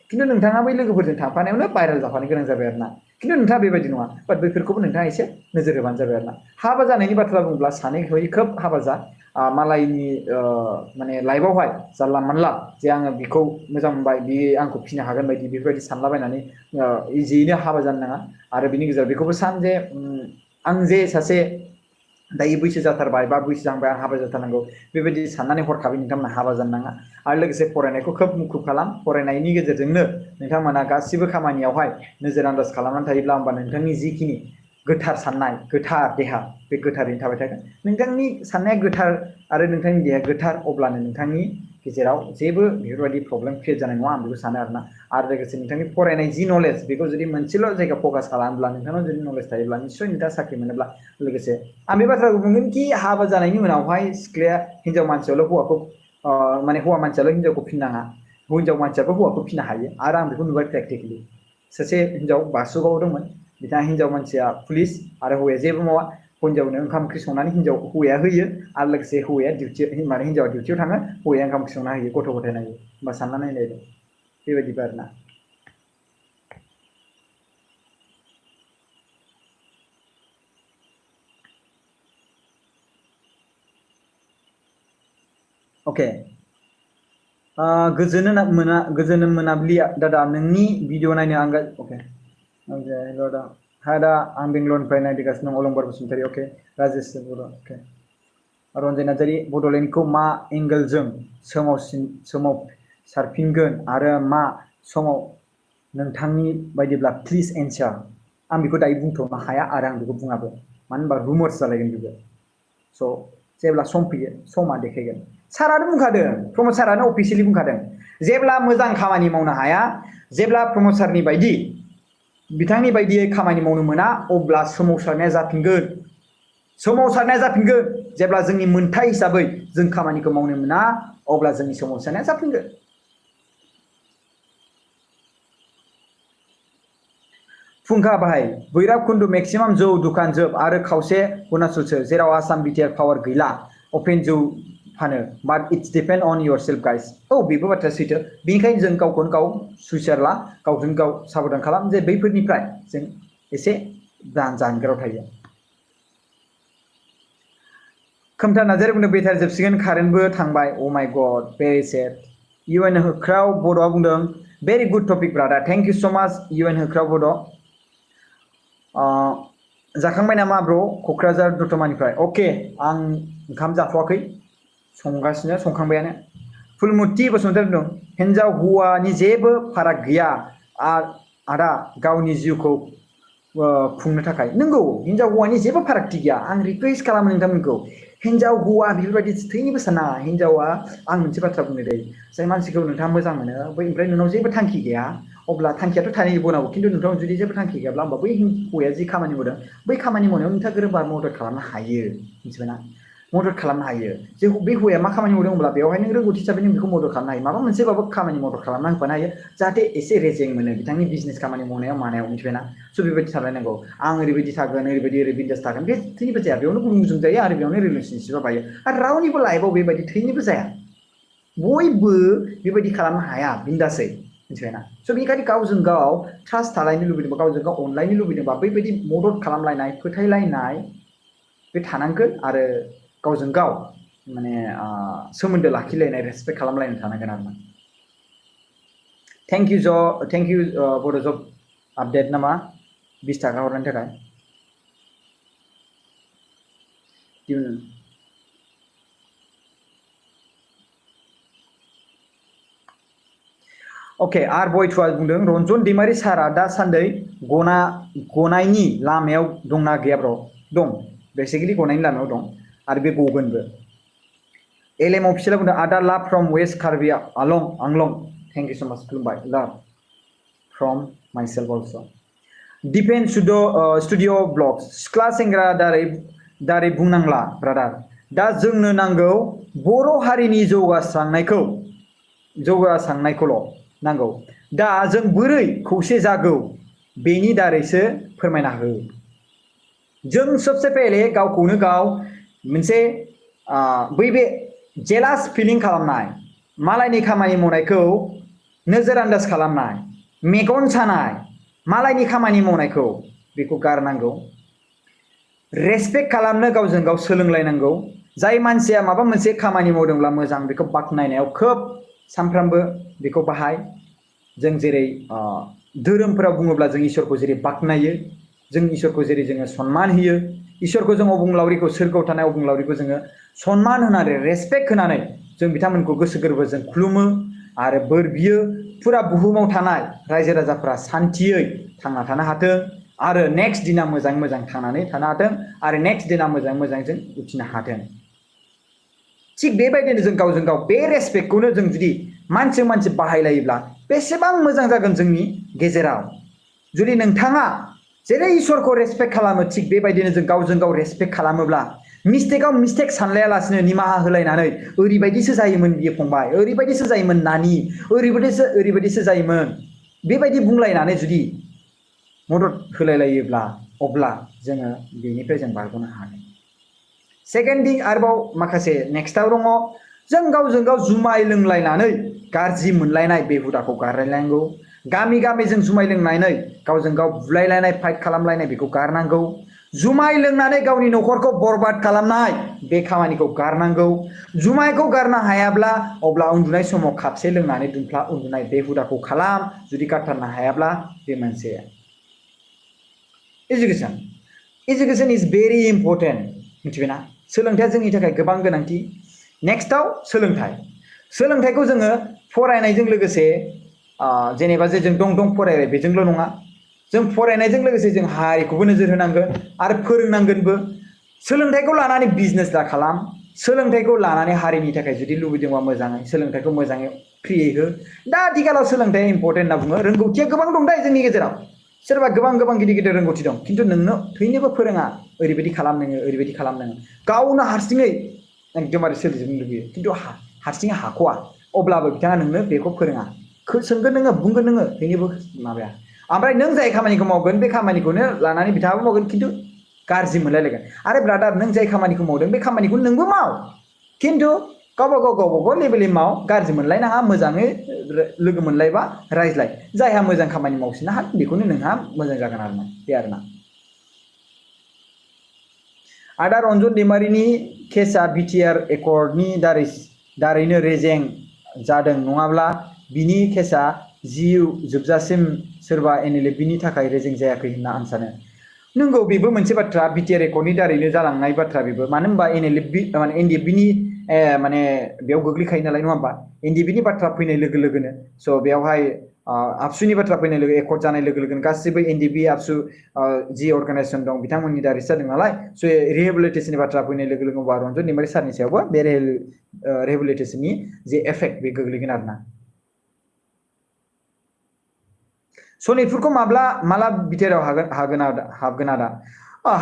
खिन्थु नोंथाङा बै लोगोफोरजों थांफानायावनो भाइरेल जाफानो गोनां जाबाय आरोना खिन्थु नोंथाङा बेबायदि नङा बाट बैफोरखौबो नोंथाङा एसे नोजोर होबानो जाबाय आरोना हाबा जानायनि बाथ्रा बुङोब्ला सानै हयै खोब हाबा जा मालायनि माने लाइफआवहाय जानला मानला जे आङो बेखौ मोजां मोनबाय बियो आंखौ फिनो हागोन बायदि बेफोरबायदि सानलाबायनानै इजियैनो हाबा जानो नाङा आरो बिनि गेजेराव बेखौबो सान जे आं जे सासे दायो बैसो जाथारबाय बा बैसो जाहांबाय आं हाबा जाथारनांगौ बेबायदि साननानै हरखाबै नोंथांमोना हाबा जानो नाङा आरो लोगोसे फरायनायखौ खोब मुखुब खालाम फरायनायनि गेजेरजोंनो नोंथांमोना गासिबो खामानियावहाय नोजोर आन्दाज खालामनानै थायोब्ला होमबा नोंथांनि जिखिनि गोथार साननाय गोथार देहा बे गोथारैनो थाबाय थागोन नोंथांनि साननाया गोथार आरो नोंथांनि देहाया गोथार अब्लानो नोंथांनि गेजेराव जेबो बेफोरबायदि प्रब्लेम क्रिएट जानाय नङा आं बेखौ सानो आरोना आरो लोगोसे नोंथांनि फरायनाय जि नलेज बेखौ जुदि मोनसेल' जायगायाव फकास खालामोब्ला नोंथांनाव जुदि नलेज थायोब्ला निस्सय नोंथाङा साख्रि मोनोब्ला लोगोसे आं बे बाथ्राखौ बुंगोन कि हाबा जानायनि उनावहाय सिख्लाया हिन्जाव मानसियाल' हौवाखौ माने हौवा मानसियाल' हिन्जावखौ फिननाङा हिन्जाव मानसियाबो हौवाखौ फिनो हायो आरो आं बेखौ नुबाय प्रेक्टिकेलि सासे हिन्जाव बासुगाव दंमोन बिथाङा हिन्जाव मानसिया पुलिस आरो हौवाया जेबो मावा हिन्जावनो ओंखाम ओंख्रि संनानै हौवाया होयो आरो लोगोसे हौवाया डिउटि माने हिन्जावा डिउटियाव थाङो हौवाया ओंखाम ओंख्रि संना होयो गथ' गथाय नायो होमबा साननानै नायदो बेबायदिबो आरोना अके गोजोन मोनाबिलि दादा नोंनि भिडिअ नायनो आं अके हेल' दा हा दा आं बेंगलरनिफ्राय नायदिगासिनो दं अलंबार बसुमतारी अके राजेश बर' अके रन्जन नार्जारी बड'लेण्डखौ मा एंगोलजों सोमावसारफिनगोन आरो मा समाव नोंथांनि बायदिब्ला प्लिज एन्सार आं बेखौ दायो बुंथ'नो हाया आरो आं बेखौ बुङाबो मानो होनबा रुमार्स जालायगोन बेबो स' जेब्ला सम फैयो समा देखायगोन सारानो बुंखादों प्रमद सारानो अफिसियेलि बुंखादों जेब्ला मोजां खामानि मावनो हाया जेब्ला प्रमद सारनि बायदि बिथांनि बायदियै खामानि मावनो मोना अब्ला सोमावसारनाया जाफिनगोन जेब्ला जोंनि मोन्थाइ हिसाबै जों खामानिखौ मावनो मोना अब्ला जोंनि सोमावसारनाया जाफिनगोन फुंखा बाहाय बैराब खुन्दु मेक्सिमाम जौ दुखान जोब आरो खावसे अरुणाचलसो जेराव आसाम बिटिआर पावार गैला अपेन जौ फानो but it's depend on your self guys बेबो बाथ्रा सैथो बेनिखायनो जों गावखौनो गाव सुइसार ला गावजों गाव साबधान खालाम जे बैफोरनिफ्राय जों एसे जानगाराव थायो खोमथा नार्जारी बुंदों बेटारि जोबसिगोन कारेन्टबो थांबाय अ माय गड भेरि सेड इउएन होख्राव बड'आ बुंदों very good topic brother thank you so माच इउएन होख्राव बड' जाखांबाय नामा ब्र क'क्राझार दतमानिफ्राय अके आं ओंखाम जाथ'वाखै संगासिनो संखांबायानो फुलमुर्ति बसुमतारी बुंदों हिन्जाव हौवानि जेबो फाराग गैया आदा गावनि जिउखौ खुंनो थाखाय नंगौ हिन्जाव हौवानि जेबो फारागथि गैया आं रिक्वेस्ट खालामो नोंथांमोनखौ हिन्जाव हौवा बेफोरबायदि थैनिबो साना हिन्जावा आं मोनसे बाथ्रा बुंनो दै जाय मानसिखौ नोंथाङा मोजां मोनो ओमफ्राय नोंनाव जेबो थांखि गैया अब्ला थांखियाथ' थानाय बनांगौ खिन्थु नोंथांनाव जुदि जेबो थांखि गैयाब्ला होमबा बै हौवाया जि खामानि मावदों बै खामानि मावनायाव नोंथाङा गोरोबा मदद खालामनो हायो मिथिबायना मदद खालामनो हायो जे बे हौवाया मा खामानि मावदों होनब्ला बेवहाय नों रोंगौथि हिसाबै नों बेखौ मदद खालामनो हायो माबा मोनसेबाबो खामानि मदद खालामना होफानो हायो जाहाथे एसे रेजें मोनो बिथांनि बिजनेस खामानि मावनायाव मानायाव मिथिबायना बेबायदि थालायनांगौ आं ओरैबायदि थागोन ओरै बिन्दास थागोन बे थैनिबो जाया बेयावनो गुलुंगुजुं जायो आरो बेयावनो रिलेसनशिपआ बायो आरो रावनिबो लाइफआव बेबायदि थैनिबो जाया बयबो बेबायदि खालामनो हाया बिन्दासै मिथिबायना बेनिखायनो गावजों गाव ट्रास्ट थालायनो लुबैदोंबा गावजों गाव अनलायनो लुबैदोंबा बैबायदि मदद खालामलायनाय फोथायलायनाय बे थानांगोन आरो गावजों गाव माने सोमोन्दो लाखिलायनाय रेसपेक्ट खालामलायनो थानांगोन आरो थेंक इउ बड' जब आपडेट नामा 20 थाखा हरनायनि थाखाय अके आर बयथुआ बुंदों रन्जन दैमारी सारा दासान्दै गनायनि लामायाव दंना गैया ब्र दं बेसिकेलि गनायनि लामायाव दं आरो बे गगोनबो एलएम अफिसियेला बुंदों आदा love from west Karbi Anglong thank you so much खुलुमबाय love from myself also defence studio blogs सिख्ला सेंग्रा दारै बुंनांला ब्रादार दा जोंनो नांगौ बर' हारिनि जौगासांनायखौल' नांगौ दा जों बोरै खौसे जागौ बेनि दारैसो फोरमायना हो जों सबसे पहले गावखौनो गाव मोनसे बे जेलास फिलिं खालामनाय मालायनि खामानि मावनायखौ नोजोर आन्दाज खालामनाय मेगन सानाय मालायनि खामानि मावनायखौ बेखौ गारनांगौ रेसपेक्ट खालामनो गावजों गाव सोलोंलायनांगौ जाय मानसिया माबा मोनसे खामानि मावदोंब्ला मोजां बेखौ बाख्नायनायाव खोब सानफ्रामबो बेखौ बाहाय जों जेरै धोरोमफोराव बुङोब्ला जों इसोरखौ जेरै बाख्नायो जों इसोरखौ जेरै जोङो सनमान होयो इसोरखौ जों अबुंलावरिखौ सोरगोआव थानाय अबुंलावरिखौ जोङो सनमान होनानै रेसपेक्ट होनानै जों बिथांमोनखौ गोसो गोरबोजों खुलुमो आरो बोर बियो फुरा बुहुमाव थानाय रायजो राजाफ्रा सान्थियै थांना थानो हाथों आरो नेक्स्ट दिना मोजाङै मोजां थांनानै थानो हाथों आरो नेक्स्ट दिना मोजाङै मोजां जों उथिनो हाथों थिग बेबायदिनो जों गावजों गाव बे रेसपेक्टखौनो जों जुदि मानसिजों मानसि बाहायलायोब्ला बेसेबां मोजां जागोन जोंनि गेजेराव जुदि नोंथाङा जेरै इसोरखौ रेसपेक्ट खालामो थिग बेबायदिनो जों गावजों गाव रेसपेक्ट खालामोब्ला मिस्टेकआव मिस्टेक सानलायालासिनो निमाहा होलायनानै ओरैबायदिसो जायोमोन बियो फंबाय ओरैबायदिसो जायोमोन नानि ओरैबायदिसो जायोमोन बेबायदि बुंलायनानै जुदि मदद होलायलायोब्ला अब्ला जोङो बेनिफ्राय जों बारग'नो हागोन सेकेन्ड थिं आरोबाव माखासे नेक्स्टआव दङ जों गावजों गाव जुमाय लोंलायनानै गाज्रि मोनलायनाय बे हुदाखौ गारलायनांगौ गामि गामि जों जुमाय लोंनानै गावजों गाव बुलायलायनाय फाइट खालामलायनाय बेखौ गारनांगौ जुमाय लोंनानै गावनि न'खरखौ बरबाद खालामनाय बे खामानिखौ गारनांगौ जुमायखौ गारनो हायाब्ला अब्ला उन्दुनाय समाव खापसे लोंनानै दुमफ्ला उन्दुनाय बे हुदाखौ खालाम जुदि गारथारनो हायाब्ला बे मोनसे एजुकेशन इज भेरि इम्पर्टेन्ट मिथिबायना सोलोंथाइया जोंनि थाखाय गोबां गोनांथि नेक्स्टआव सोलोंथाइखौ जोङो फरायनायजों लोगोसे जेनेबा जे जों दं फरायबाय बेजोंल' नङा जों फरायनायजों लोगोसे जों हारिखौबो नोजोर होनांगोन आरो फोरोंनांगोनबो सोलोंथाइखौ लानानै बिजनेस दा खालाम सोलोंथाइखौ लानानै हारिनि थाखाय जुदि लुबैदोंबा मोजाङै सोलोंथाइखौ मोजाङै फ्रियै हो दा आथिखालाव सोलोंथाइया इम्पर्टेन्ट होनना बुङो रोंगौथिया गोबां दं दा जोंनि गेजेराव सोरबा गोबां गिदिर गिदिर रोंगौथि दं खिन्थु नोंनो थैनोबो फोरोङा ओरैबायदि खालाम नोङो ओरैबायदि खालाम नोङो गावनो हारसिङै एकदमबारे सोलिजोबनो लुबैयो खिन्थु हारसिङै हाख'वा अब्लाबो बिथाङा नोंनो बेखौ फोरोङा सोंगोन नोङो बुंगोन नोङो थैनोबो माबाया ओमफ्राय नों जाय खामानिखौ मावगोन बे खामानिखौनो लानानै बिथाङाबो मावगोन खिन्थु गाज्रि मोनलायलायगोन आरे ब्रादार नों जाय खामानिखौ मावदों बे खामानिखौ नोंबो माव खिन्थु गावबा गाव लेभेलनि माव गाज्रि मोनलायनाङा मोजाङै लोगो मोनलायबा रायज्लाय जायहा मोजां खामानि मावसिनो हागोन बेखौनो नोंहा मोजां जागोन आरोना बे आरोना आदा रन्जन दैमारिनि केसआ बिटिआर एकर्डनि दारैनो रेजें जादों नङाब्ला बिनि केसआ जिउ जोबजासिम सोरबा NLFBनि थाखाय रेजें जायाखै होनना आं सानो नंगौ बेबो मोनसे बाथ्रा बिटिआर एकर्डनि दारैनो जालांनाय बाथ्रा बेबो मानो होनबा NLFBनि माने बेयाव गोग्लैखायो नालाय नङा होमबा NLFBनि बाथ्रा फैनाय लोगो लोगोनो स' बेयावहाय आबसुनि बाथ्रा फैनाय लोगो एकर्ड जानाय लोगो लोगोनो गासिबो NLFB आबसु जि अर्गानाइजेसन दं बिथांमोननि दारैसो जादों नालाय स' रिहेबिलिटेसननि बाथ्रा फैनाय लोगो लोगो रन्जन दैमारि सारनि सायावबो बे रिहेबिलिटेसननि जे एफेक्ट बे गोग्लैगोन आरोना सनितपुरखौ माला बिटिआरआव हाबगोन आदा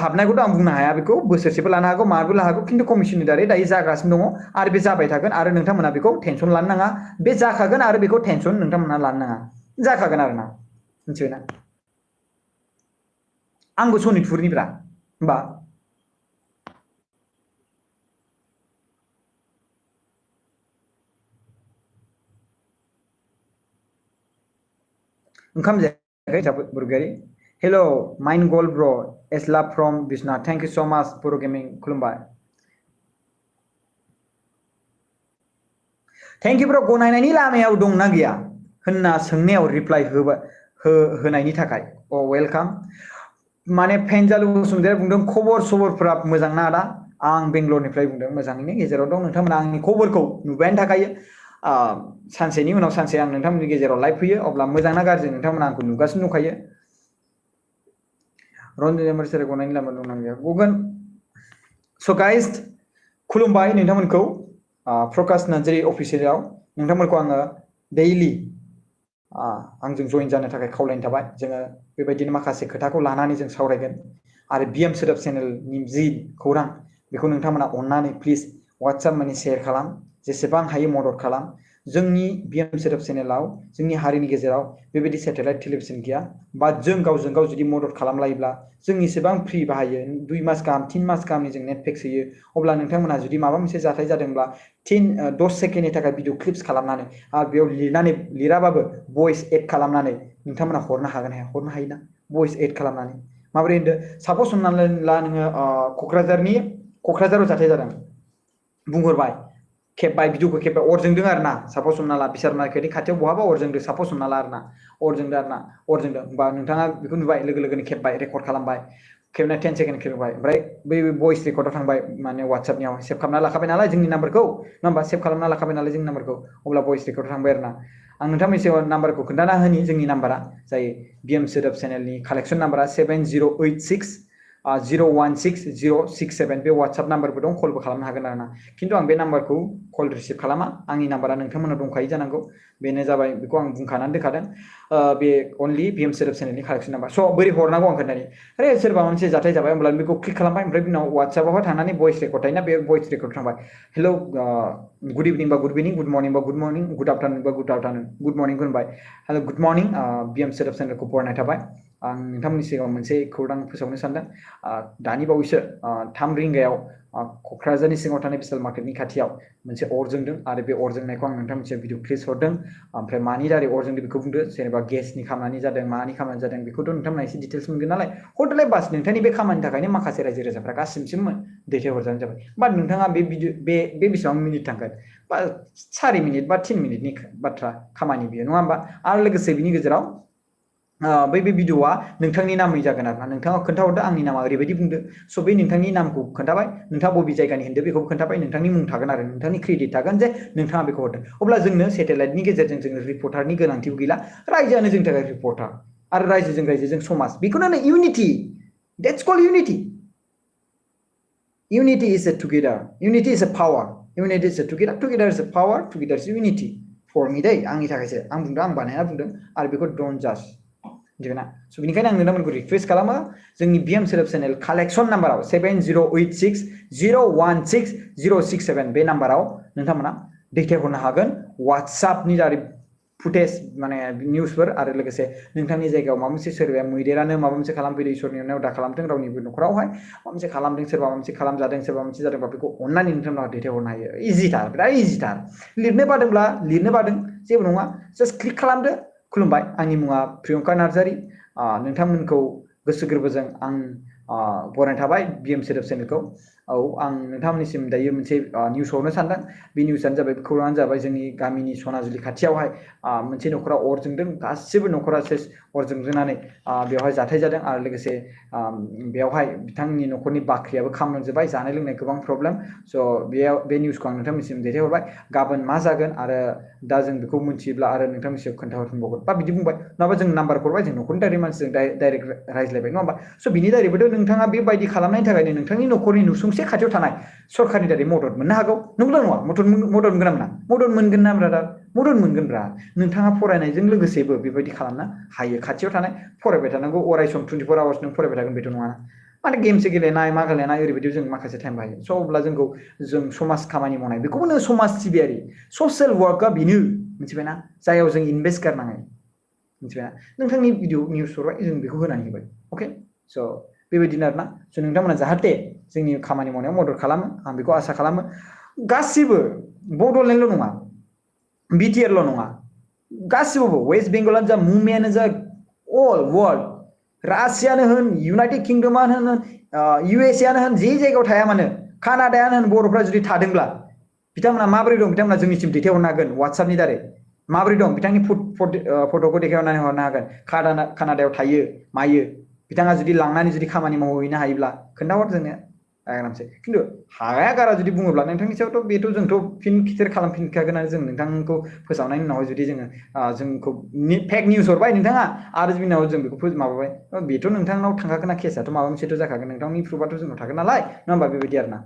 हाबनायखौथ' आं बुंनो हाया बेखौ बोसोरसेबो लानो हागौ माबो लानो हागौ खिन्थु कमिसननि दारै दायो जागासिनो दङ आरो बे जाबाय थागोन आरो नोंथांमोना बेखौ टेनसन लानो नाङा बे जाखागोन आरो बेखौ टेनसन नोंथांमोना लानो नाङा जाखागोन आरोना मिथिबायना आंबो सनितपुरनिब्रा होमबा ओंखाम जायाखै बुरगारि हेल' माइन गल ब्र एसला from Bisnath thank you so' माच बर' गेमिं खुलुमबाय थेंक इउ ब्र गनायनायनि लामायाव दंना गैया होनना सोंनायाव रिप्लाइ होनायनि थाखाय वेलकाम माने फेनजालु बसुमतारी बुंदों खबर सबरफोरा मोजां ना आदा आं बेंगलरनिफ्राय बुंदों मोजाङैनो गेजेराव दं नोंथांमोना आंनि खबरखौ नुबायानो थाखायो सानसेनि उनाव सानसे आं नोंथांमोननि गेजेराव लाइभ फैयो अब्ला मोजां ना गाज्रि नोंथांमोना आंखौ नुगासिनो दंखायो रन्जन दैमारि सार गनायनि लामा दंना गैया गगोन स' गाइस खुलुमबाय नोंथांमोनखौ प्रकाश नार्जारी अफिसियेलाव नोंथांमोनखौ आङो दैलि आंजों जइन जानो थाखाय खावलायनाय थाबाय जोङो बेबायदिनो माखासे खोथाखौ लानानै जों सावरायगोन आरो बिएम सोदोब चेनेलनि जि खौरां बेखौ नोंथांमोना अननानै प्लिज वाट्सएप माने शेयार खालाम जेसेबां हायो मदद खालाम जोंनि बिएम सोदोब चेनेलाव जोंनि हारिनि गेजेराव बेबायदि सेटेलाइट टेलिभिजन गैया बा जों गावजों गाव जुदि मदद खालामलायोब्ला जों इसेबां फ्रि बाहायो 2 मास गाहाम 3 मास गाहामनि जों नेट पेक सोयो अब्ला नोंथांमोना जुदि माबा मोनसे जाथाय जादोंब्ला 10 सेकेन्डनि थाखाय भिडिअ क्लिप्स खालामनानै आरो बेयाव लिराबाबो भइस एड खालामनानै नोंथांमोना हरनो हायोना भइस एड खालामनानै माबोरै होनदो सापस हमनानै ला नोङो क'क्राझाराव जाथाय जादों बुंहरबाय खेबबाय भिडिअखौ खेबबाय अर जोंदों आरोना सापस हमना ला बिसार मार्केटनि खाथियाव बहाबा अर जोंदों सापस हमना ला आरोना अर जोंदों होमबा नोंथाङा बेखौ नुबाय लोगो लोगोनो खेबबाय रेकर्ड खालामबाय खेबनाय 10 सेकेन्ड खेबबाय ओमफ्राय बै भइस रेकर्डआव थांबाय माने वाट्सएपनियाव सेभ खालामना लाखाबाय नालाय जोंनि नाम्बारखौ नङा होमबा सेभ खालामना लाखाबाय नालाय जोंनि नाम्बारखौ अब्ला भइस रेकर्डआव थांबाय आरोना आं नोंथांनि सायाव नाम्बारखौ खोन्थाना होनि जोंनि नाम्बारा जाय बिएम सोदोब चेनेलनि कालेक्सन नाम्बारा 7086016067 बे वाट्सएप नाम्बारबो दं कलबो खालामनो हागोन आरोना खिन्थु आं बे नाम्बारखौ कल रिसिभ खालामा आंनि नाम्बारा नोंथांमोनाव दंखायो जानांगौ बेनो जाबाय बेखौ आं बुंखानानै दोनखादों बे अनलि बिएम सोदोब चेनेलनि कालेक्सन नाम्बार स' बोरै हरनांगौ आं खोन्थानि अरे सोरबा मोनसे जाथाय जाबाय होमब्ला बेखौ क्लिक खालामबाय ओमफ्राय बिनाव वाट्सएपआवहाय थांनानै भइस रेकर्ड थायोना बे भइस रेकर्ड थांबाय हेलौ गुड इभिनिं बा गुड इभिनिं गुड मर्निं बा गुड मर्निं गुड आफ्टारनुन बा गुड आफ्टारनुन गुड मर्निं होनबाय हेलौ गुड मर्निं बिएम सोदोब चेनेलखौ बरायनाय थाबाय आं नोंथांमोननि सिगाङाव मोनसे खौरां फोसावनो सानदों दानि बावैसो 3 रिंगायाव क'क्राझारनि सिङाव थानाय बिसाल मार्केटनि खाथियाव मोनसे अर जोंदों आरो बे अर जोंनायखौ आं नोंथांमोनसिम भिडिअ क्लिप्स हरदों ओमफ्राय मानि दारै अर जोंदों बेखौ बुंदो जेनेबा गेसनि खामानि जादों मानि खामानि जादों बेखौथ' नोंथांमोना एसे डिटेल्स मोनगोन नालाय हरदोलाय बास नोंथांनि बे खामानिनि थाखायनो माखासे रायजो राजाफ्रा गासिमसिम दैथायहरजानो जाबाय बाट नोंथाङा बे भिडिअ बे बेसेबां मिनिट थांगोन बा 4 मिनिट बा 3 मिनिटनि बाथ्रा खामानि बियो नङा होमबा आरो लोगोसे बिनि गेजेराव बै भिडिअआ नोंथांनि नामै जागोन आरोना नोंथाङा खोन्थाहरदो आंनि नामा ओरैबायदि बुंदो स' बे नोंथांनि नामखौ खोन्थाबाय नोंथाङा बबे जायगानि होनदो बेखौ खोन्थाबाय नोंथांनि मुं थागोन आरो नोंथांनि क्रेडिट थागोन जे नोंथाङा बेखौ हरदों अब्ला जोंनो सेटेलाइटनि गेजेरजों जोङो रिपर्टारनि गोनांथिबो गैला रायजोआनो जोंनि थाखाय रिपर्टार आरो रायजोजों समाज बेखौनो unity that's called unity unity is a together, unity is a power, unity is a together, together is a power, together is unity for me day आंनि थाखायसो आं बुंदों आं बानायना बुंदों आरो बेखौ don't judge मिथिबायना स' बेनिखायनो आं नोंथांमोनखौ रिक्वेस्ट खालामो जोंनि बिएम सोदोब चेनेल कालेक्सन नाम्बाराव 7086016067 बे नाम्बाराव नोंथांमोना दैथायहरनो हागोन WhatsAppनि दारै फुटेज माने निउसफोर आरो लोगोसे नोंथांनि जायगायाव माबा मोनसे सोरबाया मैदेरानो माबा मोनसे खालामफैदों इसोरनि अननायाव दा खालामथों रावनिबो न'खरावहाय माबा मोनसे खालामदों सोरबा माबा मोनसे खालामजादों सोरबा मोनसे जादोंबा बेखौ अननानै नोंथांमोना दैथायहरनो हायो इजिथार बिराद इजिथार लिरनो बादोंब्ला लिरनो बादों जेबो नङा जास्ट क्लिक खालामदो खुलुमबाय आंनि मुङा प्रियंका नार्जारी नोंथांमोनखौ गोसो गोरबोजों आं बरायनाय थाबाय बिएम सोदोब चेनेलखौ औ आं नोंथांमोननिसिम दायो मोनसे निउस हरनो सानदों बे निउसआनो जाबाय खौराङानो जाबाय जोंनि गामिनि सनाजुलि खाथियावहाय मोनसे न'खरा अर जोंदों गासिबो न'खरा सेस अर जोंनानै बेवहाय जाथाय जादों आरो लोगोसे बेवहाय बिथांनि न'खरनि बाख्रियाबो खामलांजोबबाय जानाय लोंनाय गोबां प्रब्लेम स' बेयाव बे निउसखौ आं नोंथांमोननिसिम दैथायहरबाय गाबोन मा जागोन आरो दा जों बेखौ मिथियोब्ला आरो नोंथांमोननिसिम खोन्थाहरफिनबावगोन बा बिदि बुंबाय नङाबा जों नाम्बार हरबाय जों न'खरनि दारै मानसिजों डाइरेक्ट रायज्लायबाय नङा होमबा स' बिनि दारैबोथ' नोंथाङा बेबायदि खालामनायनि थाखायनो नोंथांनि न'खरनि नुसुंसे खाथियाव थानाय सरखारनि दारै मदद मोननो हागौ नंगौना नङा मदद मोनगोन ना मोना मदद मोनगोन ना ब्रादार मदद मोनगोन ब्रा नोंथाङा फरायनायजों लोगोसेबो बेबायदि खालामनो हायो खाथियाव थानाय फरायबाय थानांगौ अरायसम 24 आवार्स नों फरायबाय थागोन बेथ' नङा माने गेमसो गेलेनाय मा गेलेनाय ओरैबायदियाव जों माखासे टाइम बाहायो स' अब्ला जों समाज खामानि मावनाय बेखौबो नों समाज सिबियारि ससियेल वार्कआ बेनो मिथिबायना जायाव जों इनभेस्ट गारनाङै मिथिबायना नोंथांनि भिडिअ निउस हरबाय जों बेखौ होनानै होबाय अके स' बेबायदिनो आरोना स' नोंथांमोना जाहाथे जोंनि खामानि मावनायाव मदद खालामो आं बेखौ आसा खालामो गासिबो बड'लेण्डल' नङा बिटिआरल' नङा गासिबो वेस्ट बेंगलानो जा मुम्बाइआनो जा अल वर्ल्ड रासियानो होन इउनाइटेड किंडमानो होन इउएसए आनो होन जे जायगायाव थाया मानो कानाडायानो होन बर'फ्रा जुदि थादोंब्ला बिथांमोना माबोरै दं बिथांमोना जोंनिसिम दैथायहरनो हागोन WhatsAppनि दारै माबोरै दं बिथांनि फट'खौ देखायहरनानै हरनो हागोन कानाडायाव थायो मायो बिथाङा जुदि लांनानै जुदि खामानि मावहैनो हायोब्ला खोन्थाहर जोंनो आरामसे खिन्थु हाया गारा जुदि बुङोब्ला नोंथांनि सायावथ' बेथ' जोंथ' फिन खिथेर खालामफिनखागोन जों नोंथांखौ फोसावनायनि उनाव जुदि जोङो जोंखौ फेक निउस हरबाय नोंथाङा आरो बिनि उनाव जों बेखौ माबाबाय बेथ' नोंथांनाव थांखागोन ना केसआथ' माबा मोनसेथ' जाखागोन नोंथांनि प्रुफआथ' जोंनाव थागोन नालाय नङा होमबा बेबायदि आरोना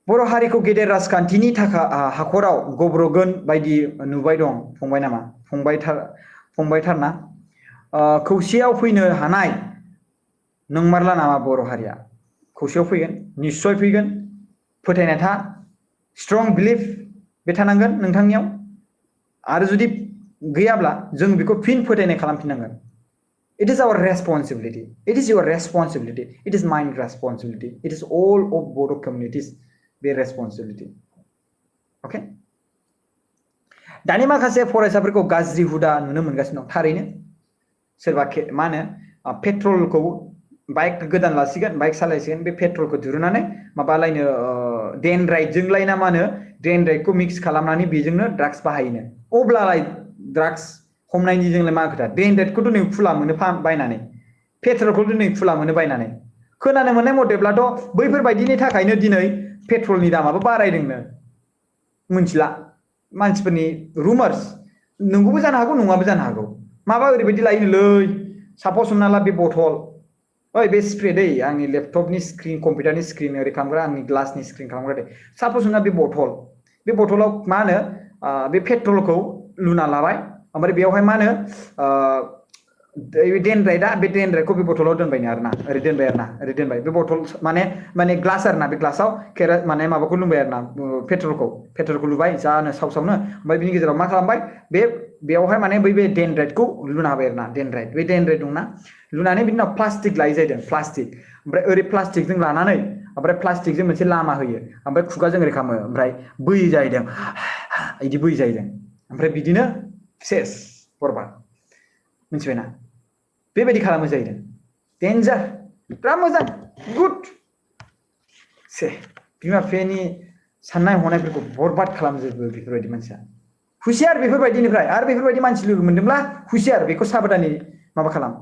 बर' हारिखौ गेदेर राजखान्थिनि थाखाय हाखराव गब्रगोन बायदि नुबाय दं फंबाय नामा फंबायथारना खौसेयाव फैनो हानाय नंमारला नामा बर' हारिया खौसेयाव फैगोन निश्चय फैगोन फोथायनाय था स्ट्रं बिलिफ बे थानांगोन नोंथांनियाव आरो जुदि गैयाब्ला जों बेखौ फिन फोथायनाय खालामफिननांगोन It is our responsibility. It is your responsibility. It is my responsibility. It is all of Bodo communities their responsibility. Okay? दानि माखासे फरायसाफोरखौ गाज्रि हुदा नुनो मोनगासिनो दं थारैनो सोरबा मा होनो पेट्रलखौ बाइक गोदान लासिगोन बाइक सालायसिगोन बे पेट्रलखौ दिरुननानै माबालायनो डेनराइटजोंलाय ना मा होनो डेनराइटखौ मिक्स खालामनानै बेजोंनो ड्राग्स बाहायनो अब्लालाय ड्राग्स हमनायनि जोंलाय मा खोथा डेनराइटखौथ' नै फुला मोनो बायनानै पेट्रलखौथ' नै फुला मोनो बायनानै खोनानो मोननाय मथेब्लाथ' बैफोरबायदिनि थाखायनो दिनै पेट्रलनि दामाबो बारायदोंनो मिथिला मानसिफोरनि रुमार्स नंगौबो जानो हागौ नङाबो जानो हागौ माबा ओरैबायदि लायोनोलै सापस हमना ला बे बथल ओइ बे स्प्रे दै आंनि लेपटपनि स्क्रिन कम्पिउटारनि स्क्रिन ओरै खालामग्रा आंनि ग्लासनि स्क्रिन खालामग्रा दै सापस हमना बे बथलाव मा होनो बे पेट्रलखौ लुना लाबाय ओमफ्राय बेयावहाय मा होनो डेनराइटआ बे डेनराइटखौ बे बथलाव दोनबायनो आरोना ओरै दोनबाय आरोना ओरै दोनबाय बे बथल माने ग्लास आरोना बे ग्लासाव माने माबाखौ लुबाय आरोना पेट्रलखौ लुबाय जानो सावसावनो ओमफ्राय बिनि गेजेराव मा खालामबाय बेयावहाय माने बै बे डेनराइटखौ लुना होबाय आरोना डेनराइट बे डेनराइट दंना लुनानै बिनि उनाव प्लास्टिक लायै जाहैदों प्लास्टिक ओमफ्राय ओरै प्लास्टिकजों लानानै ओमफ्राय प्लास्टिकजों मोनसे लामा होयो ओमफ्राय खुगाजों ओरै खालामो ओमफ्राय बोयै जाहैदों बिदि बोयै जाहैदों ओमफ्राय बिदिनो सेस बरबाद मिथिबायना बेबायदि खालामो जाहैदों डेन्जार बिराद मोजां गुड से बिमा बिफानि साननाय हनायफोरखौ बरबाद खालामजोबो बेफोरबायदि मानसिया हुसियार बेफोरबायदिनिफ्राय आरो बेफोरबायदि मानसि लोगो मोनदोंब्ला हुसियार बेखौ साबधानै माबा खालाम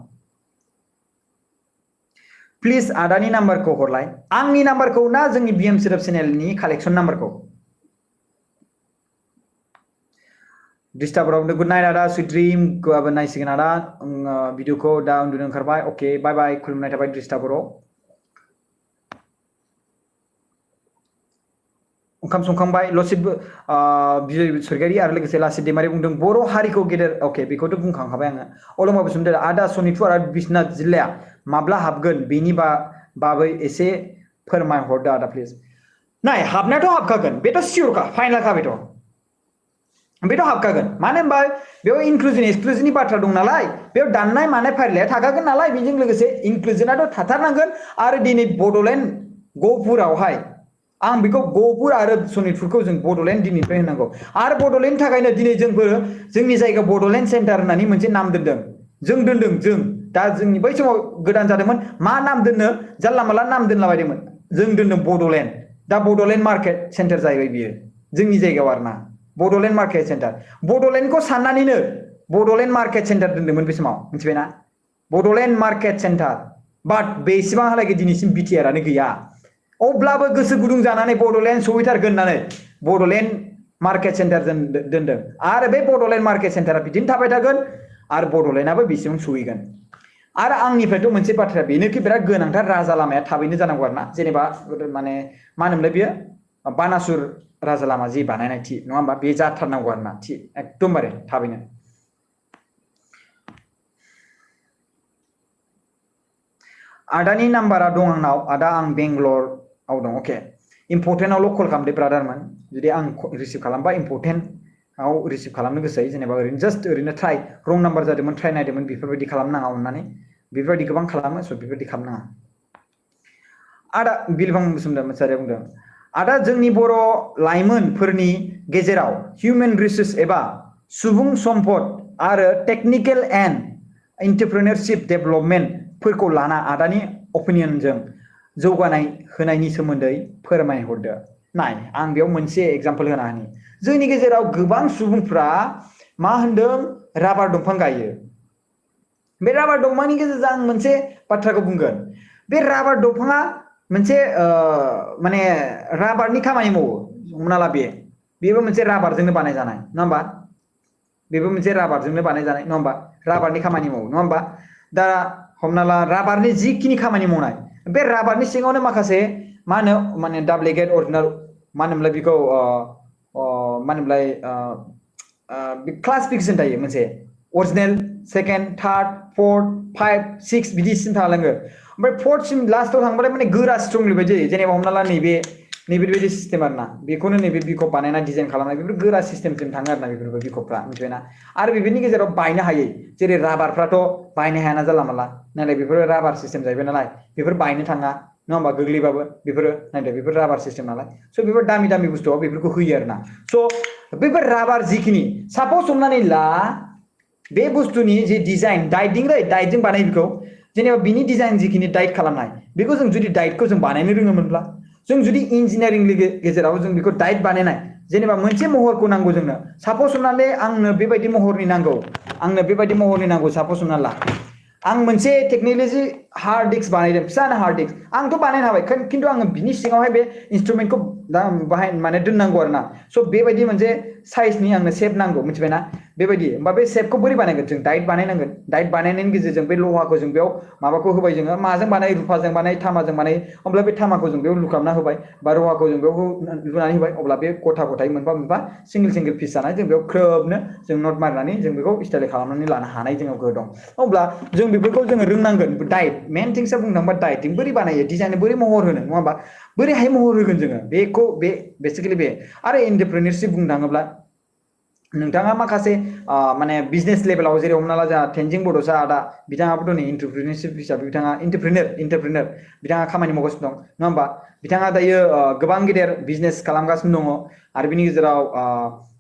प्लिज आदानि नाम्बारखौ हरलाय आंनि नाम्बारखौ ना जोंनि बिएम सोदोब चेनेलनि कालेक्सन नाम्बारखौ डिस्टार्ब गुड नाइट आदा सुइट ड्रिम गाबोन नायसिगोन आदा भिडिअखौ दा उन्दुनो ओंखारबाय अके बाय बाय खुलुमनाय थाबाय डिस्टार्ब ओंखाम संखांबाय लसित बिजय सरगारि आरो लोगोसे लासित दैमारि बुंदों बर' हारिखौ गेदेर अके बेखौथ' बुंखांखाबाय आङो अलमा बसुमतारी आदा सनितपुर आरो बिश्वनाथ जिल्लाया माब्ला हाबगोन बेनि बाबै एसे फोरमायहरदो आदा प्लिज नाय हाबनायाथ' हाबखागोन बेथ' सियरखा फाइनालखा बेथ' हाबखागोन मानो होनबा बेयाव इनक्लुजन एक्सक्लुजननि बाथ्रा दं नालाय बेयाव दाननाय मानाय फारिलाया थाखागोन नालाय बेजों लोगोसे इनक्लुजनाथ' थाथारनांगोन आरो दिनै बड'लेण्ड गहपुरावहाय आं बेखौ गहपुर आरो सनितपुरखौ जों बड'लेण्ड दिनैनिफ्राय होनांगौ आरो बड'लेण्डनि थाखायनो दिनै जोंबो जोंनि जायगा बड'लेण्ड सेन्टार होननानै मोनसे नाम दोनदों जों दा जोंनि बै समाव गोदान जादोंमोन मा नाम दोननो जानला माला नाम दोनलाबायदोंमोन जों दोनदों बड'लेण्ड दा बड'लेण्ड मार्केट सेन्टार जाहैबाय बियो जोंनि जायगायाव आरोना बड'लेण्ड मार्केट सेन्टार बड'लेण्डखौ साननानैनो बड'लेण्ड मार्केट सेन्टार दोनदोंमोन बे समाव मिथिबायना बड'लेण्ड मार्केट सेन्टार बाट बेसेबांहालागै दिनैसिम बिटिआरानो गैया अब्लाबो गोसो गुदुं जानानै बड'लेण्ड सहैथारगोन होननानै बड'लेण्ड मार्केट सेन्टार दोनदों आरो बे बड'लेण्ड मार्केट सेन्टारा बिदिनो थाबाय थागोन आरो बड'लेण्डआबो बेसेबां सहैगोन आरो आंनिफ्रायथ' मोनसे बाथ्राया बेनोखि बिराद गोनांथार राजा लामाया थाबैनो जानांगौ आरोना जेनेबा माने मा होनोमोनलाय बियो बानासुर राजा लामा जि बानायनाय थि नङा होमबा बे जाथारनांगौ आरोना थि एकदमबारे थाबैनो आदानि नाम्बारा दं आंनाव आदा आं बेंगलराव दं अके इम्पर्टेन्टआवल' कल खालामदो ब्रादारमोन जुदि आं रिसिभ खालामबा इम्पर्टेन्टआव रिसिभ खालामनो गोसो जायो जेनेबा ओरैनो जास्ट ओरैनो ट्राइ रं नाम्बार जादोंमोन ट्राइ नायदोंमोन बेफोरबायदि खालामनाङा अननानै बेफोरबायदि गोबां खालामो स' बेफोरबायदि खालामनाङा आदा बिलबां मुसाहारिया बुंदों आदा जोंनि बर' लाइमोनफोरनि गेजेराव हिउमेन रिसोर्स एबा सुबुं सम्पद आरो टेक्निकेल एन्ड एन्टारप्रेनियरशिप डेभेलपमेन्टफोरखौ लाना आदानि अपिनियनजों जौगानाय होनायनि सोमोन्दै फोरमायहरदो नाय आं बेयाव मोनसे एग्जाम्पल होना होनि जोंनि गेजेराव गोबां सुबुंफ्रा मा होनदों राबार दंफां गायो बे राबार दंफांनि गेजेरजों आं मोनसे बाथ्राखौ बुंगोन बे राबार दंफाङा मोनसे माने राबारनि खामानि मावो हमना ला बेबो मोनसे राबारजोंनो बानायजानाय नङा होमबा बेबो मोनसे राबारजोंनो बानायजानाय नङा होमबा राबारनि खामानि मावो नङा होमबा दा हमना ला राबारनि जिखिनि खामानि मावनाय बे राबारनि सिङावनो माखासे मा होनो माने डाब्लिकेट अरिजिनाल मा होनोमोनलाय बेखौ मा होनोमोनलाय क्लासिफिकेसन थायो मोनसे original second third fourth five six बिदिसिम थालाङो ओमफ्राय फोर्थसिम लास्टआव थांबाथाय माने गोरा स्ट्रंलि बायदि जायो जेनेबा हमना ला नैबेबायदि सिस्टेम आरोना बेखौनो नैबे बिखब बानायना डिजाइन खालामनाय बेफोर गोरा सिस्टेमसिम थाङो आरोना बेफोरबो बिखबफ्रा मिथिबायना आरो बेफोरनि गेजेराव बायनो हायै जेरै राबारफ्राथ' बायनो हायाना जानला मानला नालाय बेफोरो राबार सिस्टेम जाहैबाय नालाय बेफोर बायनो थाङा नङा होमबा गोग्लैबाबो बेफोरो नायदो बेफोर राबार सिस्टेम नालाय स' बेफोर दामि बुस्थुआव बेफोरखौ होयो आरोना स' बेफोर राबार जिखिनि सापस हमनानै ला बे बुस्थुनि जे डिजाइन डाइटजों बानाय बेखौ जेनेबा बिनि डिजाइन जिखिनि डाइट खालामनाय बेखौ जों जुदि डाइटखौ जों बानायनो रोङोमोनब्ला जों जुदि इन्जिनियारिंनि गेजेराव जों बेखौ डाइट बानायनाय जेनेबा मोनसे महरखौ नांगौ जोंनो सापस हमनानै आंनो बेबायदि महरनि नांगौ सापस हमना ला आं मोनसे टेक्न'लजि हार्ड डिस्क बानायदों फिसानो हार्ड डिस्क आंथ' बानायनो हाबाय खिन्थु आङो बिनि सिङावहाय बे इन्सट्रुमेन्टखौ बाहाय माने दोननांगौ आरोना स' बेबायदि मोनसे साइजनि आंनो सेप नांगौ मिथिबायना बेबायदि होमबा बे सेपखौ बोरै बानायगोन जों डाइट बानायनांगोन डाइट बानायनायनि गेजेरजों बे लहाखौ जों बेयाव माबाखौ होबाय जोङो माजों बानाय रुफाजों बानाय तामाजों बानाय अब्ला बे तामाखौ जों बेयाव लुखाबना होबाय बा रुवाखौ जों बेयाव लुनानै होबाय अब्ला बे गथा गथायै मोनफा सिंगेल पिस जानाय जों बेयाव ख्रोबनो जों नट मारिनानै जों बेखौ स्टाइल खालामनानै लानो हानाय जोंनाव गोहो दं अब्ला जों बेफोरखौ जोङो रोंनांगोन डाइट मेन थिंसआ बुंनो थाङोबा डाइट बोरै बानायो डिजाइन बोरै महर होनो नङा होमबा बोरैहाय महर होगोन जोङो बेखौ बेसिकेलि बे आरो एन्टारप्रेनियरशिप बुंनो थाङोब्ला नोंथाङा माखासे माने बिजनेस लेभेलाव जेरै हमना ला जोंहा तेनजिं बड'सा आदा बिथाङाबोथ' नै एन्टारप्रेनियरशिप हिसाबै बिथाङा एन्टारप्रेनियर बिथाङा खामानि मावगासिनो दं नङा होमबा बिथाङा दायो गोबां गेदेर बिजनेस खालामगासिनो दङ आरो बिनि गेजेराव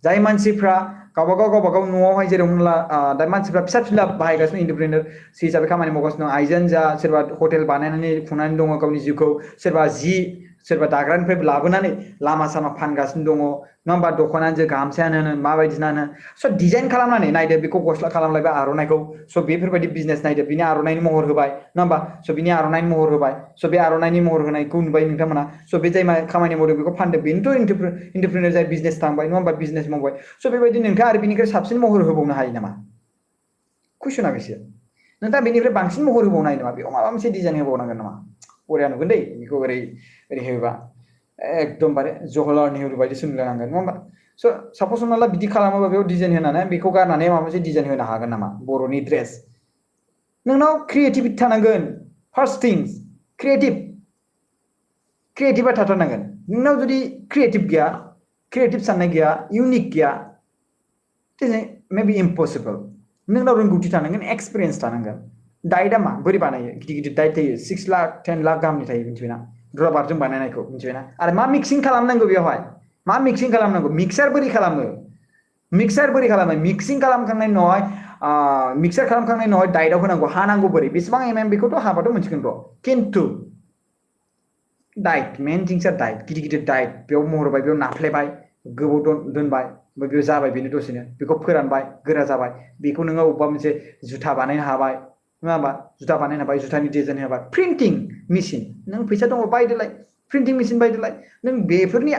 जाय मानसिफ्रा गावबागाव न'आवहाय जेरै हमना ला दा मानसिफ्रा फिसा फिला बाहायगासिनो एन्टारप्रेनियर हिसाबै खामानि मावगासिनो दं आइजोआनो जा सोरबा हटेल बानायनानै खुंनानै दङ गावनि जिउखौ सोरबा दाग्रानिफ्राय लाबोनानै लामा सामा फानगासिनो दङ नङा होमबा दख'नानो जा गामसायानो होन माबायदिनानो स' डिजाइन खालामनानै नायदो बेखौ गस्ला खालामलायबाय आर'नाइखौ स' बेफोरबायदि बिजनेस नायदो बिनि आर'नाइनि महर होबाय नङा होमबा स' बिनि आर'नाइनि महर होबाय स' बे आर'नाइनि महर होनायखौ नुबाय नोंथांमोना स' बे जाय खामानि मावदों बेखौ फानदों बेनोथ' एन्टारप्रेनियर जाय बिजनेस थांबाय नङा होमबा बिजनेस मावबाय स' बेबायदि नोंथाङा आरो बिनिफ्राय साबसिन महर होबावनो हायो नामा कुइसना बेसो नोंथाङा बेनिफ्राय बांसिन महर होबावनो हायो नामा बेयाव माबा मोनसे डिजाइन होबावनांगोन नामा बरिया नुगोन दै बेखौ ओरै होबा एकदमबारे जवाहरलाल नेहरू बायदि सोलिलांनांगोन नङा होमबा स' सापस हमना ला बिदि खालामोबा बेयाव डिजाइन होनानै बेखौ गारनानै माबा मोनसे डिजाइन होनो हागोन नामा बर'नि ड्रेस नोंनाव क्रिएटिभिटी थानांगोन फार्स्ट थिंस क्रिएटिभा थाथारनांगोन नोंनाव जुदि क्रिएटिभ साननाय गैया इउनिक गैया मे बी इम्पसिबल नोंनाव रोंगौथि थानांगोन एक्सपिरियेन्स थानांगोन डाइटआ मा बोरै बानायो गिदिर गिदिर डाइट थायो 6 लाख 10 लाख गाहामनि थायो मिथिबायना रबारजों बानायनायखौ मिथिबायना आरो मा मिक्सिं खालामनांगौ बेवहाय मा मिक्सिं खालामनांगौ मिक्सार बोरै खालामो मिक्सिं खालामखांनायनि उनावहाय मिक्सार खालामखांनायनि उनावहाय डाइटआव होनांगौ हानांगौ बोरै बेसेबां बेखौथ' हाबाथ' मोनसिगोन र' खिन्थु डाइट मेन थिंग्सआ डाइट गिदिर डाइट बेयाव महर होबाय बेयाव नाफ्लेबाय गोबाव दोनबाय बेयाव जाबाय बेनो दसेनो बेखौ फोरानबाय गोरा जाबाय बेखौ नोङो अबेबा मोनसे जुथा बानायनो हाबाय नङा होमबा जुथा बानायनो हाबाय जुथानि डिजाइन होबाय प्रिन्टिं मेसिन नों फैसा दङ बायदोलाय प्रिन्टिं मेसिन बायदोलाय नों बेफोरनि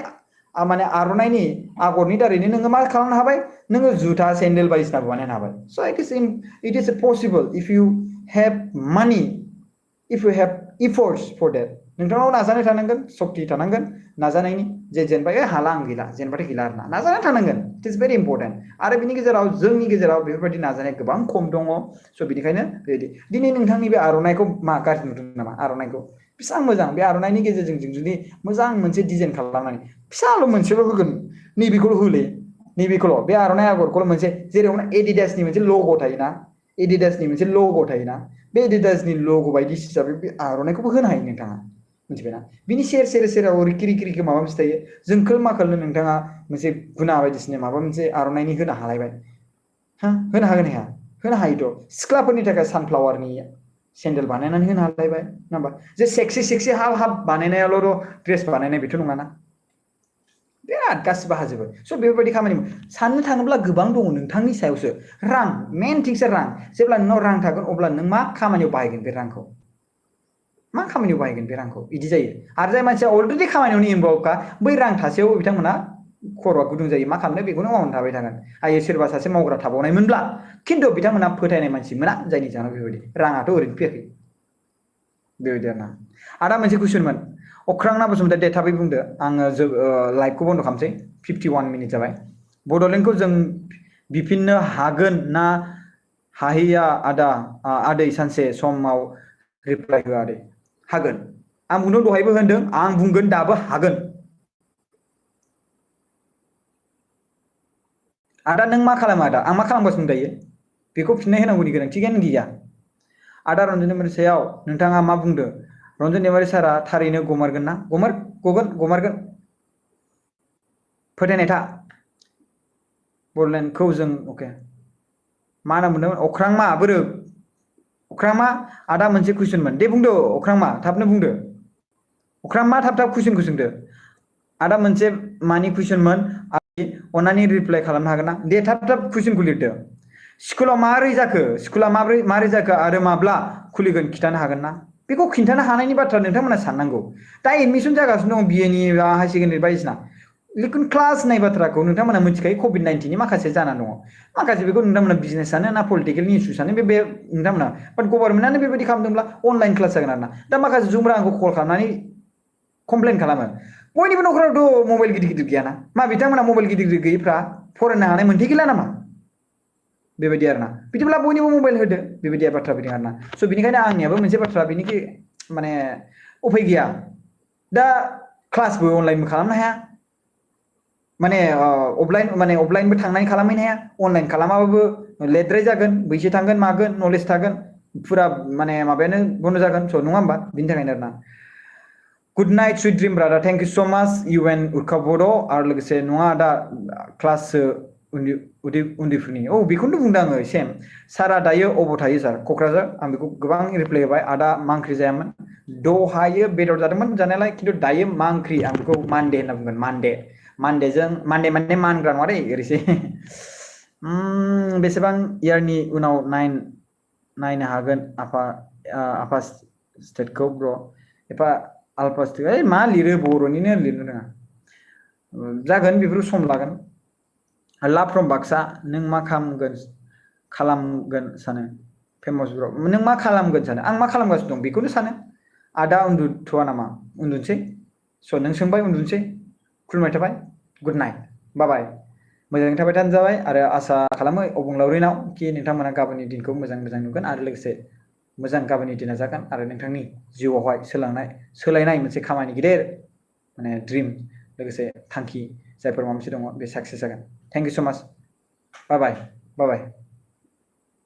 माने आर'नाइनि आगरनि दारैनो नोङो मा खालामनो हाबाय नोङो जुथा सेन्देल बायदिसिना बानायनो हाबाय so' it is possible if you have money if you have efforts for that नोंथांनाव नाजानाय थानांगोन सक्ति थानांगोन नाजानायनि जे जेनेबा हाला आं गैला जेनेबाथाय गैला आरोना नाजानाय थानांगोन इट इज भेरि इम्पर्टेन्ट आरो बिनि गेजेराव जोंनि गेजेराव बेफोरबायदि नाजानाया गोबां खम दङ स' बिनिखायनो बेबायदि दिनै नोंथांनि बे आर'नाइखौ मा गाज्रि नुदों नामा आर'नाइखौ बेसेबां मोजां बे आर'नाइनि गेजेरजों जों जुदि मोजां मोनसे डिजाइन खालामनानै फिसाल' मोनसेल' होगोन नैबेखौल' होले नैबेखौल' बे आर'नाइ आगरखौल' मोनसे जेरै एडिडासनि मोनसे लग' थायोना एडिडासनि मोनसे लग' थायोना बे एडिडासनि लग' बायदि हिसाबै बे आर'नाइखौबो होनो हायो नोंथाङा मिथिबायना बिनि सेराव रिखि रिखि माबा मोनसे थायो जोंखोल माखोलनो नोंथाङा मोनसे गुना बायदिसिना माबा मोनसे आर'नाइनि होनो हालायबाय हा होनो हागोन हाया होनो हायोथ' सिख्लाफोरनि थाखाय सानफ्लावारनि सेन्देल बानायनानै होनो हालायबाय नङा होमबा जे सेक्सि हाब बानायनायावल' ड्रेस बानायनाय बेथ' नङाना बिराद गासिबो हाजोबो स' बेफोरबायदि खामानि साननो थाङोब्ला गोबां दङ नोंथांनि सायावसो रां मेन थिंसआ रां जेब्ला नोंनाव रां थागोन अब्ला नों मा खामानियाव बाहायगोन बे रांखौ मा खामानियाव बाहायगोन बे रांखौ बिदि जायो आरो जाय मानसिया अलरेडि खामानियावनो इनभल्भखा बै रां थासेयाव बिथांमोना खर'आ गुदुं जायो मा खालामनो बेखौनो मावनानै थाबाय थागोन आयो सोरबा सासे मावग्रा थाबावनायमोनब्ला खिन्थु बिथांमोना फोथायनाय मानसि मोना जायनि जाहोनाव बेबायदि राङाथ' ओरैनो फैयाखै बेबायदि आरोना मोनसे कुइसनमोन अख्रांना बसुमतारी दे थाबै बुंदो आङो लाइभखौ बन्द' खालामसै 51 मिनिट जाबाय बड'लेण्डखौ जों बिफिननो हागोन ना हाहैया आदै सानसे समाव रिप्लाइ होआ आदै हागोन आं बुंदों दहायबो होनदों आं बुंगोन दाबो हागोन आदा नों मा खालामो आदा आं मा खालामगासिनो दायो बेखौ फिननाय होनांगौनि गोनांथियानो गैया आदा रन्जन दैमारि सायाव नोंथाङा मा बुंदो रन्जन दैमारि सारा थारैनो गमारगोन ना गमारगोन फोथायनाय था बड'लेण्डखौ जों अके मा होनना बुंदों अख्रांमा आदा मोनसे कुइसनमोन दे बुंदो अख्रांमा थाबनो बुंदो अख्रांमा थाब कुइसनखौ सोंदो आदा मोनसे मानि कुइसनमोन अन्नानै रिप्लाइ खालामनो हागोन ना दे थाब कुइसनखौ लिरदो स्कुलाव माबोरै जाखो आरो माब्ला खुलिगोन खिन्थानो हागोन ना बेखौ खिन्थानो हानायनि बाथ्रा नोंथांमोना साननांगौ दा एडमिसन जागासिनो दं बिए नि हायार सेकेन्डारि बायदिसिना लेकिन क्लास होननाय बाथ्राखौ नोंथांमोना मिथिखायो कभिड-19 माखासे जाना दङ माखासे बेखौ नोंथांमोना बिजनेस सानो ना पलिटिकेलनि इस्यु सानो बे नोंथांमोना बाट गभर्नमेन्टआनो बेबायदि खालामदोंब्ला अनलाइन क्लास जागोन आरोना दा माखासे जुमब्रा आंखौ कल खालामनानै कमप्लेन खालामो बयनिबो न'खरावथ' मबाइल गिदिर गैयाना मा बिथांमोना मबाइल गिदिर गैयैफ्रा फरायनो हानाय मोनथाय गैला नामा बेबायदि आरोना बिदिब्ला बयनिबो मबाइल होदो बेबायदि बाथ्रा फैदों आरोना स' बिनिखायनो आंनियाबो मोनसे बाथ्रा बिनिखि माने उफाय गैया दा क्लासबो अनलाइनबो खालामनो हाया माने अफलाइनबो थांनानै खालामहैनो हाया अनलाइन खालामाबाबो लेटद्राय जागोन बैसो थांगोन मागोन नलेज थागोन फुरा माने माबायानो बन्द जागोन स' नङा होमबा बिनि थाखायनो आरोना good night sweet dream brother thank you so' much U N उर्खा बर' आरो लोगोसे नङा आदा क्लाससो उन्दैफोरनि बेखौनो बुंदों आङो सेम सारा दायो अबाव थायो सार क'क्राझार आं बेखौ गोबां रिप्लाइ होबाय आदा मा ओंख्रि जायामोन दहायो बेदर जादोंमोन जानायालाय खिन्थु दायो मा ओंख्रि आं बेखौ मानदे होनना बुंगोन मानदे माने मानग्रा नङा दै ओरैसै बेसेबां इयारनि उनाव नायनो हागोन आफा स्टेटखौ ब्र' एफा आलफा स्टेट मा लिरो बर'निनो लिरनो रोङा जागोन बेफोर सम लागोन लाभ फ्रम बाक्सा नों मा खालामगोन सानो फेमास ब्र' नों मा खालामगोन सानो आं मा खालामगासिनो दं बेखौनो सानो आदा उन्दुथ'वा नामा उन्दुनोसै स' नों सोंबाय उन्दुनोसै खुलुमनाय थाबाय गुड नाइट बाय मोजाङै थाबाय थानो जाबाय आरो आसा खालामो अबंलावरिनाव कि नोंथांमोना गाबोननि दिनखौ मोजां नुगोन आरो लोगोसे मोजां गाबोननि दिना जागोन आरो नोंथांनि जिउआवहाय सोलायनाय मोनसे खामानि गिदिर माने ड्रिम लोगोसे थांखि जायफोर माबा मोनसे दङ बे साक्सेस जागोन थेंक इउ स' माच बाय बाय